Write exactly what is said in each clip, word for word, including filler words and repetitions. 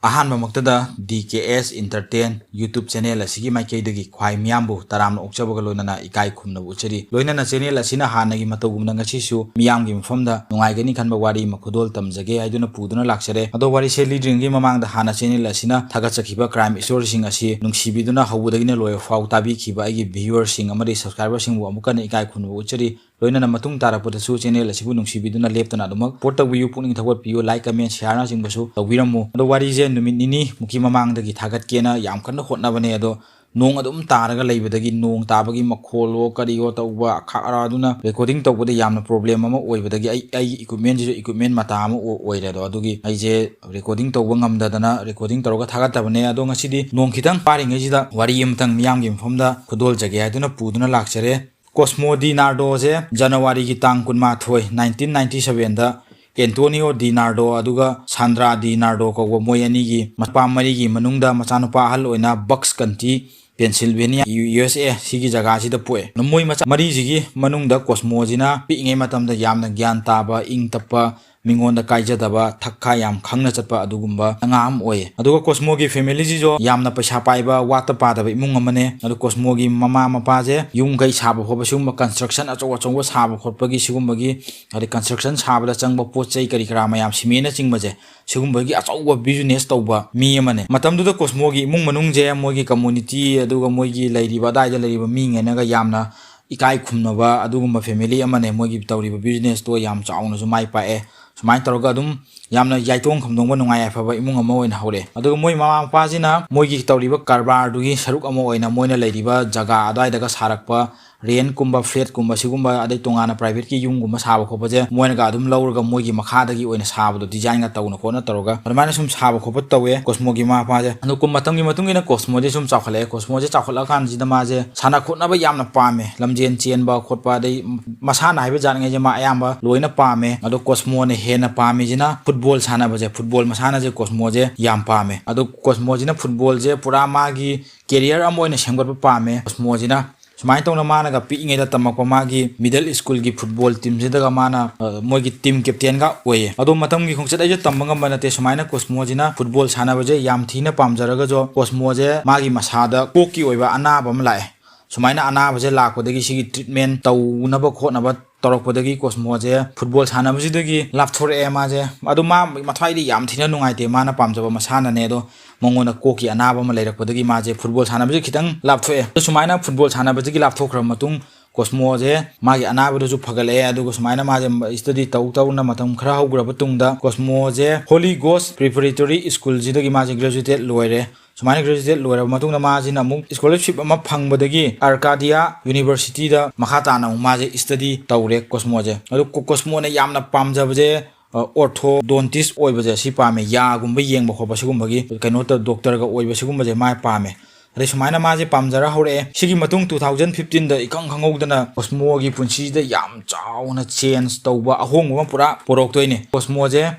ꯑꯍꯥꯟꯕꯃꯛꯇꯗ D K S Entertain YouTube channel ꯑꯁꯤꯒꯤ ꯃꯥꯏꯀꯩꯗꯒꯤ ꯈ꯭ꯋꯥꯏ ꯃꯤꯌꯥꯝꯕꯨ ꯇꯔꯥꯝꯅ ꯑꯣꯛꯆꯕꯒ ꯂꯣꯏꯅꯅ ꯏꯀꯥꯏ ꯈꯨꯝꯅꯕ ꯎꯠꯆꯔꯤ꯫ ꯂꯣꯏꯅꯅ channel ꯑꯁꯤꯅ ꯍꯥꯟꯅꯒꯤ ꯃꯇꯧꯒꯨꯝꯅ ꯉꯁꯤꯁꯨ ꯃꯤꯌꯥꯝꯒꯤ ꯃꯐꯝꯗ ꯅꯨꯡꯉꯥꯏꯒꯅꯤ ꯈꯟꯕ ꯋꯥꯔꯤ ꯑꯃ ꯈꯨꯗꯣꯜ ꯇꯝꯖꯒꯦ ꯍꯥꯏꯗꯨꯅ ꯄꯨꯗꯨꯅ ꯂꯥꯛꯆꯔꯦ꯫ ꯑꯗꯣ ꯋꯥꯔꯤꯁꯦ ꯂꯤꯗ꯭ꯔꯤꯉꯩꯒꯤ ꯃꯃꯥꯡꯗ ꯍꯥꯟꯅ channel ꯑꯁꯤꯅ ꯊꯥꯒꯠꯆꯈꯤꯕ crime storyꯁꯤꯡ ꯑꯁꯤ ꯅꯨꯡꯁꯤꯕꯤꯗꯨꯅ ꯍꯧꯕꯗꯒꯤꯅ ꯂꯣꯏꯕ ꯐꯥꯎ ꯇꯥꯕꯤꯈꯤꯕ ꯑꯩꯒꯤ viewerꯁꯤꯡ ꯑꯃꯗꯤ subscriberꯁꯤꯡꯕꯨ ꯑꯃꯨꯛꯀ ꯍꯟꯅ ꯏꯀꯥꯏ ꯈꯨꯝꯅꯕ ꯎꯠꯆꯔꯤ꯫ ꯂꯣꯏꯅꯅ ꯃꯇꯨꯡ ꯇꯥꯔꯛꯄꯗꯁꯨ channel ꯑꯁꯤꯕꯨ ꯅꯨꯡꯁꯤꯕꯤꯗꯨꯅ ꯂꯦꯞꯇꯅ ꯑꯗꯨꯃꯛ support ꯇꯧꯕꯤꯌꯨ, ꯄꯨꯛꯅꯤꯡ ꯊꯧꯒꯠꯄꯤꯌꯨ, like, comment, shareꯅꯆꯤꯡꯕꯁꯨ ꯇꯧꯕꯤꯔꯝꯃꯨ꯫ ꯑꯗꯣ ꯋꯥꯔꯤꯁꯦ ꯅꯨꯃꯤꯠ ꯅꯤꯅꯤ ꯃꯨꯛꯀꯤ ꯃꯃꯥꯡꯗꯒꯤ ꯊꯥꯒꯠꯀꯦꯅ ꯌꯥꯝ ꯀꯟꯅ ꯍꯣꯠꯅꯕꯅꯦ, ꯑꯗꯣ ꯅꯣꯡ ꯑꯗꯨꯝ ꯇꯥꯔꯒ ꯂꯩꯕꯗꯒꯤ ꯅꯣꯡ ꯇꯥꯕꯒꯤ ꯃꯈꯣꯜꯂꯣ ꯀꯔꯤꯌꯣ ꯇꯧꯕ ꯑꯈꯥꯛ ꯑꯔꯥ ꯑꯗꯨꯅ recording ꯇꯧꯕꯗ ꯌꯥꯝꯅ problem ꯑꯃ ꯑꯣꯏꯕꯗꯒꯤ ꯑꯩ, ꯑꯩꯒꯤ equipmentꯁꯤꯁꯨ equipment ꯃꯇꯥ ꯑꯃ ꯑꯣ-, ꯑꯣꯏꯔꯦ꯫ ꯑꯗꯣ ꯑꯗꯨꯒꯤ ꯑꯩꯁꯦ recording ꯇꯧꯕ ꯉꯝꯗꯗꯅ recording ꯇꯧꯔꯒ ꯊꯥꯒꯠꯇꯕꯅꯦ꯫ ꯑꯗꯣ ꯉꯁꯤꯗꯤ ꯅꯣꯡ ꯈꯤꯇꯪ ꯄꯥꯔꯤꯉꯩꯁꯤꯗ ꯋꯥꯔꯤ ꯑꯃꯇꯪ ꯃꯤꯌꯥꯝꯒꯤ ꯃꯐꯝꯗ ꯈꯨꯗꯣꯜꯖꯒꯦ ꯍꯥꯏꯗꯨꯅ ꯄꯨꯗꯨꯅ ꯂꯥꯛꯆꯔꯦ꯫ ꯀꯣꯁꯃꯣ ꯗꯤ ꯅꯥꯔꯗꯣꯁꯦ ꯖꯅꯋꯥꯔꯤꯒꯤ ꯇꯥꯡ ꯀꯨꯟꯃꯥꯊꯣꯏ, nineteen ninety sevenꯗ ꯑꯦꯟꯇꯣꯅꯤꯌꯣ ꯗꯤ ꯅꯥꯔꯗꯣ ꯑꯗꯨꯒ ꯁꯥꯟꯗ꯭ꯔꯥ ꯗꯤ ꯅꯥꯔꯗꯣ ꯀꯧꯕ ꯃꯣꯏ ꯑꯅꯤꯒꯤ ꯃꯄꯥ ꯃꯔꯤꯒꯤ ꯃꯅꯨꯡꯗ ꯃꯆꯥꯅꯨꯄꯥ ꯑꯍꯜ ꯑꯣꯏꯅ ꯕꯛꯁ ꯀꯟꯇꯤ, ꯄꯦꯟꯁꯤꯜꯚꯦꯅꯤꯌꯥ, ꯌꯨ ꯑꯦꯁ ꯑꯦ ꯁꯤꯒꯤ ꯖꯒꯥꯁꯤꯗ ꯄꯣꯛꯑꯦ꯫ ꯃꯣꯏ ꯃꯆꯥ ꯃꯔꯤꯁꯤꯒꯤ ꯃꯅꯨꯡꯗ ꯀꯣꯁꯃꯣꯁꯤꯅ ꯄꯤꯛꯏꯉꯩ ꯃꯇꯝꯗ ꯌꯥꯝꯅ ꯒ꯭ꯌꯥꯟ ꯇꯥꯕ, ꯏꯪ ꯇꯞꯄ, ꯃꯤꯉꯣꯟꯗ ꯀꯥꯏꯖꯗꯕ, ꯊꯛ ꯈꯥ ꯌꯥꯝ ꯈꯪꯅ ꯆꯠꯄ ꯑꯗꯨꯒꯨꯝꯕ ꯑꯉꯥꯡ ꯑꯃ ꯑꯣꯏꯌꯦ꯫ ꯑꯗꯨꯒ ꯀꯣꯁꯃꯣꯒꯤ familyꯁꯤꯁꯨ ꯌꯥꯝꯅ ꯄꯩꯁꯥ ꯄꯥꯏꯕ, ꯋꯥꯠꯇ ꯄꯥꯗꯕ ꯏꯃꯨꯡ ꯑꯃꯅꯦ꯫ ꯑꯗꯨ ꯀꯣꯁꯃꯣꯒꯤ ꯃꯃꯥ ꯃꯄꯥꯁꯦ ꯌꯨꯝ ꯀꯩ ꯁꯥꯕ ꯈꯣꯠꯄ, ꯁꯤꯒꯨꯝꯕ construction ꯑꯆꯧ ꯑꯆꯧꯕ ꯁꯥꯕ ꯈꯣꯠꯄꯒꯤ, ꯁꯤꯒꯨꯝꯕꯒꯤ, ꯍꯥꯏꯗꯤ construction ꯁꯥꯕꯗ ꯆꯪꯕ ꯄꯣꯠ ꯆꯩ ꯀꯔꯤ ꯀꯔꯥ ꯃꯌꯥꯝ, ꯁꯤꯃꯦꯟꯅꯆꯤꯡꯕꯁꯦ, ꯁꯤꯒꯨꯝꯕꯒꯤ ꯑꯆꯧꯕ business ꯇꯧꯕ ꯃꯤ ꯑꯃꯅꯦ꯫ ꯃꯇꯝꯗꯨꯗ ꯀꯣꯁꯃꯣꯒꯤ ꯏꯃꯨꯡ ꯃꯅꯨꯡꯁꯦ ꯃꯣꯏꯒꯤ community ꯑꯗꯨꯒ ꯃꯣꯏꯒꯤ ꯂꯩꯔꯤꯕ, ꯑꯗꯥꯏꯗ ꯂꯩꯔꯤꯕ ꯃꯤꯉꯩꯅꯒ ꯌꯥꯝꯅ ꯏꯀꯥꯏ ꯈꯨꯝꯅꯕ ꯑꯗꯨꯒꯨꯝꯕ family ꯑꯃꯅꯦ꯫ ꯃꯣꯏꯒꯤ ꯇꯧꯔꯤꯕ businessꯇꯣ ꯌꯥꯝ ꯆꯥꯎꯅꯁꯨ ꯃꯥꯏ ꯄꯥꯛꯑꯦ꯫ ꯁꯨꯃꯥꯏꯅ ꯇꯧꯔꯒ ꯑꯗꯨꯝ ꯌꯥꯝꯅ ꯌꯥꯏꯇꯣꯡ ꯈꯝꯗꯣꯡꯕ ꯅꯨꯡꯉꯥꯏ ꯌꯥꯏꯐꯕ ꯏꯃꯨꯡ ꯑꯃ ꯑꯣꯏꯅ ꯍꯧꯔꯛꯑꯦ꯫ ꯑꯗꯨꯒ ꯃꯣꯏ ꯃꯃꯥ ꯃꯄꯥꯁꯤꯅ ꯃꯣꯏꯒꯤ ꯇꯧꯔꯤꯕ ꯀꯔꯕꯥꯔꯗꯨꯒꯤ ꯁꯔꯨꯛ ꯑꯃ ꯑꯣꯏꯅ ꯃꯣꯏꯅ ꯂꯩꯔꯤꯕ ꯖꯒꯥ ꯑꯗꯨꯋꯥꯏꯗꯒ ꯁꯥꯔꯛꯄ rentꯀꯨꯝꯕ, flatꯀꯨꯝꯕ, ꯁꯤꯒꯨꯝꯕ, ꯑꯗꯩ ꯇꯣꯉꯥꯟꯅ privateꯀꯤ ꯌꯨꯝꯒꯨꯝꯕ ꯁꯥꯕ ꯈꯣꯠꯄꯁꯦ ꯃꯣꯏꯅꯒ ꯑꯗꯨꯝ ꯂꯧꯔꯒ ꯃꯣꯏꯒꯤ ꯃꯈꯥꯗꯒꯤ ꯑꯣꯏꯅ ꯁꯥꯕꯗꯣ, designꯒ ꯇꯧꯅ ꯈꯣꯠꯅ ꯇꯧꯔꯒ ꯑꯗꯨꯃꯥꯏꯅ ꯁꯨꯝ ꯁꯥꯕ ꯈꯣꯠꯄ ꯇꯧꯋꯦ ꯀꯣꯁꯃꯣꯒꯤ ꯃꯃꯥ ꯃꯄꯥꯁꯦ꯫ ꯑꯗꯣ ꯀꯨꯝ-, ꯃꯇꯝꯒꯤ ꯃꯇꯨꯡ ꯏꯟꯅ ꯀꯣꯁꯃꯣꯁꯦ ꯁꯨꯝ ꯆꯥꯎꯈꯠꯂꯛꯑꯦ꯫ ꯀꯣꯁꯃꯣꯁꯦ ꯆꯥꯎꯈꯠꯂꯛꯑꯀꯥꯟꯁꯤꯗ ꯃꯥꯁꯦ ꯁꯥꯟꯅ ꯈꯣꯠꯅꯕ ꯌꯥꯝꯅ ꯄꯥꯝꯃꯦ, ꯂꯝꯖꯦꯟ ꯆꯦꯟꯕ ꯈꯣꯠꯄ, ꯑꯗꯩ ꯃꯁꯥꯟꯅ ꯍꯥꯏꯕ ꯖꯥꯠꯉꯩꯁꯦ ꯃꯥ ꯑꯌꯥꯝꯕ ꯂꯣꯏꯅ ꯄꯥꯝꯃꯦ꯫ ꯑꯗꯣ ꯀꯣꯁꯃꯣꯅ ꯍꯦꯟꯅ ꯄꯥꯝꯃꯤꯁꯤꯅ football ꯁꯥꯟꯅꯕꯁꯦ, football ꯃꯁꯥꯟꯅꯁꯦ ꯀꯣꯁꯃꯣꯁꯦ ꯌꯥꯝ ꯄꯥꯝꯃꯦ꯫ ꯑꯗꯣ ꯀꯣꯁꯃꯣꯁꯤꯅ footballꯁꯦ ꯄꯨꯔꯥ ꯃꯥꯒꯤ career ꯑꯃ ꯑꯣꯏꯅ ꯁꯦꯝꯒꯠꯄ ꯄꯥꯝꯃꯦ꯫ ꯀꯣꯁꯃꯣꯁꯤꯅ ꯁꯨꯃꯥꯏꯅ ꯇꯧꯅ ꯃꯥꯅꯒ ꯄꯤꯛꯏꯉꯩꯗ ꯇꯝꯃꯛꯄ ꯃꯥꯒꯤ middle schoolꯒꯤ football teamꯁꯤꯗꯒ ꯃꯥꯅ, ꯑ, ꯃꯣꯏꯒꯤ team captainꯒ ꯑꯣꯏꯌꯦ꯫ ꯑꯗꯣ ꯃꯇꯝꯒꯤ ꯈꯣꯡꯆꯠ ꯑꯩꯁꯨ ꯇꯝꯕ ꯉꯝꯕ ꯅꯠꯇꯦ꯫ ꯁꯨꯃꯥꯏꯅ ꯀꯣꯁꯃꯣꯁꯤꯅ football ꯁꯥꯟꯅꯕꯁꯦ ꯌꯥꯝ ꯊꯤꯅ ꯄꯥꯝꯖꯔꯒꯁꯨ ꯀꯣꯁꯃꯣꯁꯦ ꯃꯥꯒꯤ ꯃꯁꯥꯗ ꯀꯣꯛꯀꯤ ꯑꯣꯏꯕ ꯑꯅꯥꯕ ꯑꯃ ꯂꯥꯛꯑꯦ꯫ ꯁꯨꯃꯥꯏꯅ ꯑꯅꯥꯕꯁꯦ ꯂꯥꯛꯄꯗꯒꯤ ꯁꯤꯒꯤ treatment ꯇꯧꯅꯕ ꯈꯣꯠꯅꯕ ꯇꯧꯔꯛꯄꯗꯒꯤ ꯀꯣꯁꯃꯣꯁꯦ football ꯁꯥꯟꯅꯕꯁꯤꯗꯒꯤ ꯂꯥꯞꯊꯣꯔꯛꯑꯦ ꯃꯥꯁꯦ꯫ ꯑꯗꯣ ꯃꯥ ꯃꯊ꯭ꯋꯥꯏꯗꯤ ꯌꯥꯝ ꯊꯤꯅ ꯅꯨꯡꯉꯥꯏꯇꯦ, ꯃꯥꯅ ꯄꯥꯝꯖꯕ ꯃꯁꯥꯟꯅꯅꯦ꯫ ꯑꯗꯣ ꯃꯉꯣꯟꯗ ꯀꯣꯛꯀꯤ ꯑꯅꯥꯕ ꯑꯃ ꯂꯩꯔꯛꯄꯗꯒꯤ ꯃꯥꯁꯦ football ꯁꯥꯟꯅꯕꯁꯦ ꯈꯤꯇꯪ ꯂꯥꯞꯊꯣꯛꯑꯦ꯫ ꯑꯗꯣ ꯁꯨꯃꯥꯏꯅ football ꯁꯥꯟꯅꯕꯁꯤꯗꯒꯤ ꯂꯥꯞꯊꯣꯛꯈ꯭ꯔꯕ ꯃꯇꯨꯡ ꯀꯣꯁꯃꯣꯁꯦ ꯃꯥꯒꯤ ꯑꯅꯥꯕꯗꯨꯁꯨ ꯐꯒꯠꯂꯛꯑꯦ꯫ ꯑꯗꯨꯒ ꯁꯨꯃꯥꯏꯅ ꯃꯥꯁꯦ study ꯇꯧ ꯇꯧꯅ ꯃꯇꯝ ꯈꯔ ꯍꯧꯈ꯭ꯔꯕ ꯇꯨꯡꯗ ꯀꯣꯁꯃꯣꯁꯦ Holy Ghost Preparatory Schoolꯁꯤꯗꯒꯤ ꯃꯥꯁꯦ graduate ꯂꯣꯏꯔꯦ꯫ ꯁꯨꯃꯥꯏꯅ graduate ꯂꯣꯏꯔꯕ ꯃꯇꯨꯡꯗ ꯃꯥꯁꯤꯅ ꯑꯃꯨꯛ scholarship ꯑꯃ ꯐꯪꯕꯗꯒꯤ Arcadia Universityꯗ ꯃꯈꯥ ꯇꯥꯅ ꯑꯃꯨꯛ ꯃꯥꯁꯦ study ꯇꯧꯔꯦ ꯀꯣꯁꯃꯣꯁꯦ꯫ ꯑꯗꯨ ꯀꯣ-, ꯀꯣꯁꯃꯣꯅ ꯌꯥꯝꯅ ꯄꯥꯝꯖꯕꯁꯦ, ꯑ, orthodontist ꯑꯣꯏꯕꯁꯦ ꯁꯤ ꯄꯥꯝꯃꯦ꯫ ꯌꯥꯒꯨꯝꯕ ꯌꯦꯡꯕ ꯈꯣꯠꯄ ꯁꯤꯒꯨꯝꯕꯒꯤ ꯀꯩꯅꯣ ꯇꯧ-, doctorꯒ ꯑꯣꯏꯕ ꯁꯤꯒꯨꯝꯕꯁꯦ ꯃꯥ ꯄꯥꯝꯃꯦ꯫ ꯑꯗꯩ ꯁꯨꯃꯥꯏꯅ ꯃꯥꯁꯦ ꯄꯥꯝꯖꯔ ꯍꯧꯔꯛꯑꯦ꯫ ꯁꯤꯒꯤ ꯃꯇꯨꯡ two thousand fifteenꯗ ꯏꯈꯪ ꯈꯪꯍꯧꯗꯅ ꯀꯣꯁꯃꯣꯒꯤ ꯄꯨꯟꯁꯤꯗ ꯌꯥꯝ ꯆꯥꯎꯅ change ꯇꯧꯕ, ꯑꯍꯣꯡꯕ ꯑꯃ ꯄꯨꯔꯥ ꯄꯨꯔꯛꯇꯣꯏꯅꯦ꯫ ꯀꯣꯁꯃꯣꯁꯦ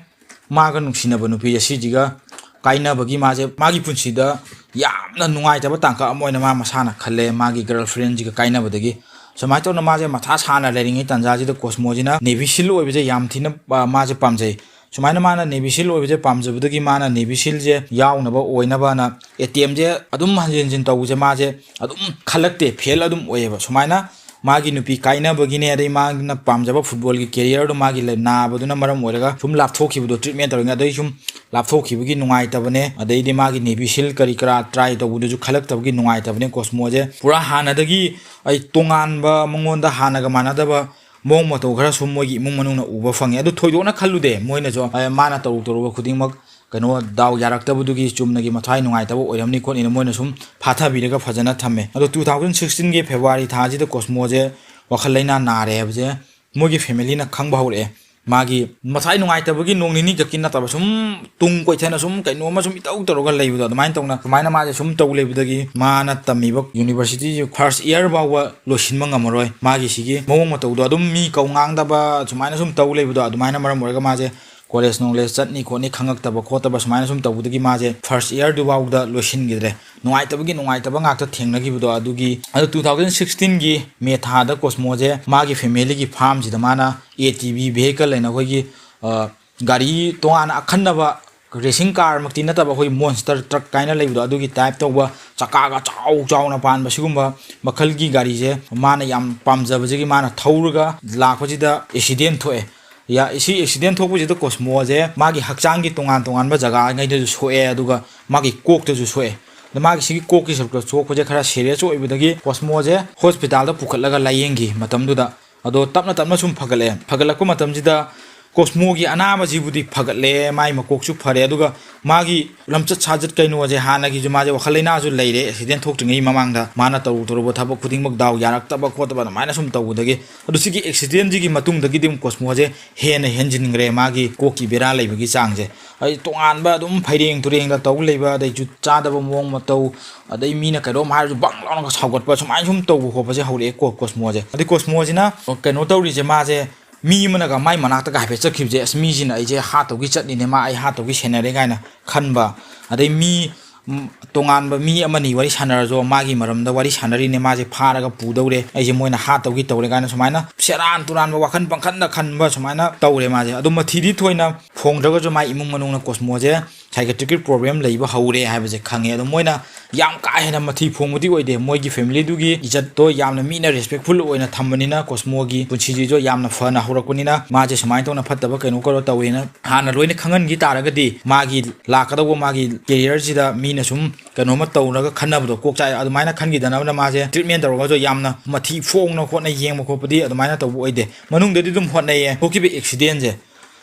ꯃꯥꯒ ꯅꯨꯡꯁꯤꯅꯕ ꯅꯨꯄꯤ ꯑꯁꯤꯁꯤꯒ ꯀꯥꯏꯅꯕꯒꯤ ꯃꯥꯁꯦ ꯃꯥꯒꯤ ꯄꯨꯟꯁꯤꯗ ꯌꯥꯝꯅ ꯅꯨꯡꯉꯥꯏꯇꯕ ꯇꯥꯡꯀꯛ ꯑꯃ ꯑꯣꯏꯅ ꯃꯥ ꯃꯁꯥꯅ ꯈꯜꯂꯦ, ꯃꯥꯒꯤ girlfriendꯁꯤꯒ ꯀꯥꯏꯅꯕꯗꯒꯤ꯫ ꯁꯨꯃꯥꯏꯅ ꯇꯧꯅ ꯃꯥꯁꯦ ꯃꯊꯥ ꯁꯥꯅ ꯂꯩꯔꯤꯉꯩ ꯇꯥꯟꯖꯥꯁꯤꯗ ꯀꯣꯁꯃꯣꯁꯤꯅ Navy SEAL ꯑꯣꯏꯕꯁꯦ ꯌꯥꯝ ꯊꯤꯅ, ꯑ, ꯃꯥꯁꯦ ꯄꯥꯝꯖꯩ꯫ ꯁꯨꯃꯥꯏꯅ ꯃꯥꯅ Navy SEAL ꯑꯣꯏꯕꯁꯦ ꯄꯥꯝꯖꯕꯗꯒꯤ ꯃꯥꯅ Navy SEALꯁꯦ ꯌꯥꯎꯅꯕ ꯑꯣꯏꯅꯕꯅ attempt ꯁꯦ ꯑꯗꯨꯝ ꯍꯟꯖꯤꯟ ꯍꯟꯖꯤꯟ ꯇꯧꯕꯁꯦ ꯃꯥꯁꯦ ꯑꯗꯨꯝ ꯈꯜꯂꯛꯇꯦ, fail ꯑꯗꯨꯝ ꯑꯣꯏꯌꯦꯕ꯫ ꯁꯨꯃꯥꯏꯅ ꯃꯥꯒꯤ ꯅꯨꯄꯤ ꯀꯥꯏꯅꯕꯒꯤꯅꯦ, ꯑꯗꯩ ꯃꯥꯅ ꯄꯥꯝꯖꯕ footballꯒꯤ careerꯗꯣ ꯃꯥꯒꯤ ꯂꯩ-, ꯅꯥꯕꯗꯨꯅ ꯃꯔꯝ ꯑꯣꯏꯔꯒ ꯁꯨꯝ ꯂꯥꯞꯊꯣꯛꯈꯤꯕꯗꯣ, treatment ꯇꯧꯔꯤꯉꯩ ꯑꯗꯩ ꯁꯨꯝ ꯂꯥꯞꯊꯣꯛꯈꯤꯕꯒꯤ ꯅꯨꯡꯉꯥꯏꯇꯕꯅꯦ, ꯑꯗꯩꯗꯤ ꯃꯥꯒꯤ Navy SEAL ꯀꯔꯤ ꯀꯔꯥ try ꯇꯧꯕꯗꯨꯁꯨ ꯈꯜꯂꯛꯇꯕꯒꯤ ꯅꯨꯡꯉꯥꯏꯇꯕꯅꯦ꯫ ꯀꯣꯁꯃꯣꯁꯦ ꯄꯨꯔꯥ ꯍꯥꯟꯅꯗꯒꯤ ꯑꯩ ꯇꯣꯉꯥꯟꯕ, ꯃꯉꯣꯟꯗ ꯍꯥꯟꯅꯒ ꯃꯥꯟꯅꯗꯕ ꯃꯑꯣꯡ ꯃꯇꯧ ꯈꯔ ꯁꯨꯝ ꯃꯣꯏꯒꯤ ꯏꯃꯨꯡ ꯃꯅꯨꯡꯅ ꯎꯕ ꯐꯪꯉꯦ꯫ ꯑꯗꯨ ꯊꯣꯏꯗꯣꯛꯅ ꯈꯜꯂꯨꯗꯦ ꯃꯣꯏꯅꯁꯨ, ꯑ, ꯃꯥꯅ ꯇꯧꯔꯨ ꯇꯧꯔꯨꯕ ꯈꯨꯗꯤꯡꯃꯛ ꯀꯩꯅꯣ, ꯗꯥꯎ ꯌꯥꯔꯛꯇꯕꯗꯨꯒꯤ ꯆꯨꯝꯅꯒꯤ ꯃꯊ꯭ꯋꯥꯏ ꯅꯨꯡꯉꯥꯏꯇꯕ ꯑꯣꯏꯔꯝꯅꯤ ꯈꯣꯠꯅꯤꯅ ꯃꯣꯏꯅ ꯁꯨꯝ ꯐꯥꯊꯕꯤꯔꯒ ꯐꯖꯅ ꯊꯝꯃꯦ꯫ ꯑꯗꯣ two thousand sixteenꯒꯤ February ꯊꯥꯁꯤꯗ ꯀꯣꯁꯃꯣꯁꯦ ꯋꯥꯈꯜ ꯂꯩꯅꯥ ꯅꯥꯔꯦ ꯍꯥꯏꯕꯁꯦ ꯃꯣꯏꯒꯤ familyꯅ ꯈꯪꯕ ꯍꯧꯔꯛꯑꯦ꯫ ꯃꯥꯒꯤ ꯃꯊ꯭ꯋꯥꯏ ꯅꯨꯡꯉꯥꯏꯇꯕꯒꯤ ꯅꯣꯡ ꯅꯤꯅꯤ ꯈꯛꯀꯤ ꯅꯠꯇꯕ ꯁꯨꯝ ꯇꯨꯡ ꯀꯣꯏꯊꯅ ꯁꯨꯝ ꯀꯩꯅꯣꯝꯃ ꯁꯨꯝ ꯏꯇꯧ ꯇꯧꯔꯒ ꯂꯩꯕꯗꯣ, ꯑꯗꯨꯃꯥꯏꯅ ꯇꯧꯅ, ꯁꯨꯃꯥꯏꯅ ꯃꯥꯁꯦ ꯁꯨꯝ ꯇꯧ ꯂꯩꯕꯗꯒꯤ ꯃꯥꯅ ꯇꯝꯃꯤꯕ universityꯁꯤ first year ꯐꯥꯎꯕ ꯂꯣꯏꯁꯤꯟꯕ ꯉꯝꯃꯔꯣꯏ꯫ ꯃꯥꯒꯤ ꯁꯤꯒꯤ ꯃꯑꯣꯡ ꯃꯇꯧꯗꯣ ꯑꯗꯨꯝ ꯃꯤ ꯀꯧ ꯉꯥꯡꯗꯕ ꯁꯨꯃꯥꯏꯅ ꯁꯨꯝ ꯇꯧ ꯂꯩꯕꯗꯣ, ꯑꯗꯨꯃꯥꯏꯅ ꯃꯔꯝ ꯑꯣꯏꯔꯒ ꯃꯥꯁꯦ ꯀꯣꯂꯦꯖ ꯅꯣꯂꯦꯖ ꯆꯠꯅꯤ ꯈꯣꯠꯅꯤ ꯈꯪꯉꯛꯇꯕ ꯈꯣꯠꯇꯕ ꯁꯨꯃꯥꯏꯅ ꯁꯨꯝ ꯇꯧꯕꯗꯒꯤ ꯃꯥꯁꯦ ꯐꯥꯔꯁ ꯏꯌꯥꯔꯗꯨꯐꯥꯎꯗ ꯂꯣꯏꯁꯤꯟꯈꯤꯗ꯭ꯔꯦ꯫ ꯅꯨꯡꯉꯥꯏꯇꯕꯒꯤ ꯅꯨꯡꯉꯥꯏꯇꯕ ꯉꯥꯛꯇ ꯊꯦꯡꯅꯈꯤꯕꯗꯣ꯫ ꯑꯗꯨꯒꯤ ꯑꯗꯨ two thousand sixteen ꯒꯤ ꯃꯦ ꯊꯥꯗ ꯀꯣꯁꯃꯣꯁꯦ ꯃꯥꯒꯤ ꯐꯦꯃꯤꯂꯤꯒꯤ ꯐꯥꯔꯝꯁꯤꯗ ꯃꯥꯅ ꯑꯦ ꯇꯤ ꯚꯤ ꯚꯦꯍꯤꯀꯜ ꯍꯥꯏꯅ ꯑꯩꯈꯣꯏꯒꯤ, ꯑ, ꯒꯥꯔꯤ ꯇꯣꯉꯥꯟꯅ ꯑꯈꯟꯅꯕ ꯔꯦꯁꯤꯡ ꯀꯥꯔꯃꯛꯇꯤ ꯅꯠꯇꯕ ꯑꯩꯈꯣꯏ ꯃꯣꯟꯁꯇꯔ ꯇ꯭ꯔꯛ ꯀꯥꯏꯅ ꯂꯩꯕꯗꯣ, ꯑꯗꯨꯒꯤ ꯇꯥꯏꯞ ꯇꯧꯕ ꯆꯀꯥꯒ ꯆꯥꯎ ꯆꯥꯎꯅ ꯄꯥꯟꯕ ꯁꯤꯒꯨꯝꯕ ꯃꯈꯜꯒꯤ ꯒꯥꯔꯤꯁꯦ ꯃꯥꯅ ꯌꯥꯝ ꯄꯥꯝꯖꯕꯁꯤꯒꯤ ꯃꯥꯅ ꯊꯧꯔꯒ ꯂꯥꯛꯄꯁꯤꯗ ꯑꯦꯛꯁꯤꯗꯦꯟ ꯊꯣꯛꯑꯦ꯫ ꯌꯥ-, ꯁꯤ ꯑꯦꯛꯁꯤꯗꯦꯟ ꯊꯣꯛꯄꯁꯤꯗ ꯀꯣꯁꯃꯣꯁꯦ ꯃꯥꯒꯤ ꯍꯛꯆꯥꯡꯒꯤ ꯇꯣꯉꯥꯟ ꯇꯣꯉꯥꯟꯕ ꯖꯒꯥꯉꯩꯗꯁꯨ ꯁꯣꯛꯑꯦ, ꯑꯗꯨꯒ ꯃꯥꯒꯤ ꯀꯣꯛꯇꯁꯨ ꯁꯣꯛꯑꯦ꯫ ꯑꯗ ꯃꯥꯒꯤ ꯁꯤꯒꯤ ꯀꯣꯛꯀꯤ ꯁꯔꯨꯛꯇ ꯁꯣꯛꯄꯁꯦ ꯈꯔ ꯁꯦꯔꯤꯌꯁ ꯑꯣꯏꯕꯗꯒꯤ ꯀꯣꯁꯃꯣꯁꯦ ꯍꯣꯁꯄꯤꯇꯥꯜꯗ ꯄꯨꯈꯠꯂꯒ ꯂꯥꯏꯌꯦꯡꯈꯤ ꯃꯇꯝꯗꯨꯗ꯫ ꯑꯗꯣ ꯇꯞꯅ ꯇꯞꯅ ꯁꯨꯝ ꯐꯒꯠꯂꯛꯑꯦ꯫ ꯐꯒꯠꯂꯛꯄ ꯃꯇꯝꯁꯤꯗ ꯀꯣꯁꯃꯣꯒꯤ ꯑꯅꯥꯕꯁꯤꯕꯨꯗꯤ ꯐꯒꯠꯂꯦ, ꯃꯥꯏ ꯃꯀꯣꯛꯁꯨ ꯐꯔꯦ, ꯑꯗꯨꯒ ꯃꯥꯒꯤ ꯂꯝꯆꯠ ꯁꯥꯖꯠ ꯀꯩꯅꯣꯁꯦ ꯍꯥꯟꯅꯒꯤꯁꯨ ꯃꯥꯁꯦ ꯋꯥꯈꯜ ꯂꯩꯅꯥꯁꯨ ꯂꯩꯔꯦ꯫ ꯑꯦꯛꯁꯤꯗꯦꯟ ꯊꯣꯛꯇ꯭ꯔꯤꯉꯩ ꯃꯃꯥꯡꯗ ꯃꯥꯅ ꯇꯧꯔꯨ ꯇꯧꯔꯨꯕ ꯊꯕꯛ ꯈꯨꯗꯤꯡꯃꯛ ꯗꯥꯎ ꯌꯥꯔꯛꯇꯕ ꯈꯣꯠꯇꯕ ꯑꯗꯨꯃꯥꯏꯅ ꯁꯨꯝ ꯇꯧꯕꯗꯒꯤ꯫ ꯑꯗꯨ ꯁꯤꯒꯤ ꯑꯦꯛꯁꯤꯗꯦꯟꯁꯤꯒꯤ ꯃꯇꯨꯡꯗꯒꯤꯗꯤ ꯑꯃꯨꯛ ꯀꯣꯁꯃꯣꯁꯦ ꯍꯦꯟꯅ ꯍꯦꯟꯖꯤꯟꯈ꯭ꯔꯦ ꯃꯥꯒꯤ ꯀꯣꯛꯀꯤ ꯕꯦꯔꯥ ꯂꯩꯕꯒꯤ ꯆꯥꯡꯁꯦ꯫ ꯑꯩ ꯇꯣꯉꯥꯟꯕ ꯑꯗꯨꯝ ꯐꯩꯔꯦꯡ ꯇꯨꯔꯦꯡꯗ ꯇꯧ ꯂꯩꯕ, ꯑꯗꯩ ꯖꯨꯠ ꯆꯥꯗꯕ ꯃꯑꯣꯡ ꯃꯇꯧ, ꯑꯗꯩ ꯃꯤꯅ ꯀꯩꯅꯣꯝ ꯍꯥꯏꯔꯁꯨ ꯕꯪ ꯂꯥꯎꯅꯒ ꯁꯥꯎꯒꯠꯄ, ꯁꯨꯃꯥꯏꯅ ꯁꯨꯝ ꯇꯧꯕ ꯈꯣꯠꯄꯁꯦ ꯍꯧꯔꯛꯑꯦ ꯀꯣ-, ꯀꯣꯁꯃꯣꯁꯦ꯫ ꯑꯗꯩ ꯀꯣꯁꯃꯣꯁꯤꯅ ꯀꯩꯅꯣ ꯇꯧꯔꯤꯁꯦ, ꯃꯥꯁꯦ ꯃꯤ ꯑꯃꯅꯒ ꯃꯥꯏ ꯃꯅꯥꯛꯇꯒ ꯍꯥꯏꯐꯦꯠ ꯆꯠꯈꯤꯕꯁꯦ, "ꯑꯁ, ꯃꯤꯁꯤꯅ ꯑꯩꯁꯦ ꯍꯥꯠꯇꯧꯒꯤ ꯆꯠꯂꯤꯅꯦ, ꯃꯥ ꯑꯩ ꯍꯥꯠꯇꯧꯒꯤ ꯁꯦꯟꯅꯔꯦ" ꯀꯥꯏꯅ ꯈꯟꯕ꯫ ꯑꯗꯩ ꯃꯤ, ꯎꯝ, ꯇꯣꯉꯥꯟꯕ ꯃꯤ ꯑꯃꯅꯤ ꯋꯥꯔꯤ ꯁꯥꯟꯅꯔꯁꯨ ꯃꯥꯒꯤ ꯃꯔꯝꯗ ꯋꯥꯔꯤ ꯁꯥꯟꯅꯔꯤꯅꯦ, "ꯃꯥꯁꯦ ꯐꯥꯔꯒ ꯄꯨꯗꯧꯔꯦ, ꯑꯩꯁꯦ ꯃꯣꯏꯅ ꯍꯥꯠꯇꯧꯒꯤ ꯇꯧꯔꯦ" ꯀꯥꯏꯅ ꯁꯨꯃꯥꯏꯅ ꯁꯦꯔꯥꯟ ꯇꯨꯔꯥꯟꯕ ꯋꯥꯈꯜ ꯄꯪꯈꯟꯗ ꯈꯟꯕ ꯁꯨꯃꯥꯏꯅ ꯇꯧꯔꯦ ꯃꯥꯁꯦ꯫ ꯑꯗꯣ ꯃꯊꯤꯗꯤ ꯊꯣꯏꯅ ꯐꯣꯡꯗ꯭ꯔꯒꯁꯨ ꯃꯥꯏ ꯏꯃꯨꯡ ꯃꯅꯨꯡꯅ ꯀꯣꯁꯃꯣꯁꯦ psychiatric problem ꯂꯩꯕ ꯍꯧꯔꯦ ꯍꯥꯏꯕꯁꯦ ꯈꯪꯉꯦ꯫ ꯑꯗꯣ ꯃꯣꯏꯅ ꯌꯥꯝ ꯀꯥ ꯍꯦꯟꯅ ꯃꯊꯤ ꯐꯣꯡꯕꯗꯤ ꯑꯣꯏꯗꯦ꯫ ꯃꯣꯏꯒꯤ ꯐꯦꯃꯤꯂꯤꯗꯨꯒꯤ ꯏꯖꯠꯇꯣ ꯌꯥꯝꯅ ꯃꯤꯅ respectful ꯑꯣꯏꯅ ꯊꯝꯕꯅꯤꯅ, ꯀꯣꯁꯃꯣꯒꯤ ꯄꯨꯟꯁꯤꯁꯤꯁꯨ ꯌꯥꯝꯅ ꯐꯅ ꯍꯧꯔꯛꯄꯅꯤꯅ, ꯃꯥꯁꯦ ꯁꯨꯃꯥꯏꯅ ꯇꯧꯅ ꯐꯠꯇꯕ ꯀꯩꯅꯣ ꯀꯩꯅꯣ ꯇꯧꯋꯦꯅ ꯍꯥꯟꯅ ꯂꯣꯏꯅ ꯈꯪꯍꯟꯈꯤ ꯇꯥꯔꯒꯗꯤ, ꯃꯥꯒꯤ ꯂꯥꯛꯀꯗꯧꯕ ꯃꯥꯒꯤ career ꯁꯤꯗ ꯃꯤꯅ ꯁꯨꯝ ꯀꯩꯅꯣꯝꯃ ꯇꯧꯔꯒ ꯈꯟꯅꯕꯗꯣ ꯀꯣꯛ ꯆꯥꯛꯑꯦ꯫ ꯑꯗꯨꯃꯥꯏꯅ ꯈꯟꯈꯤꯗꯅꯕꯅ ꯃꯥꯁꯦ treatment ꯇꯧꯔꯒꯁꯨ ꯌꯥꯝꯅ ꯃꯊꯤ ꯐꯣꯡꯅ ꯈꯣꯠꯅ ꯌꯦꯡꯕ ꯈꯣꯠꯄꯗꯤ ꯑꯗꯨꯃꯥꯏꯅ ꯇꯧꯕ ꯑꯣꯏꯗꯦ꯫ ꯃꯅꯨꯡꯗꯗꯤ ꯑꯗꯨꯝ ꯍꯣꯠꯅꯩꯌꯦ꯫ ꯊꯣꯛꯈꯤꯕ accident ꯁꯦ,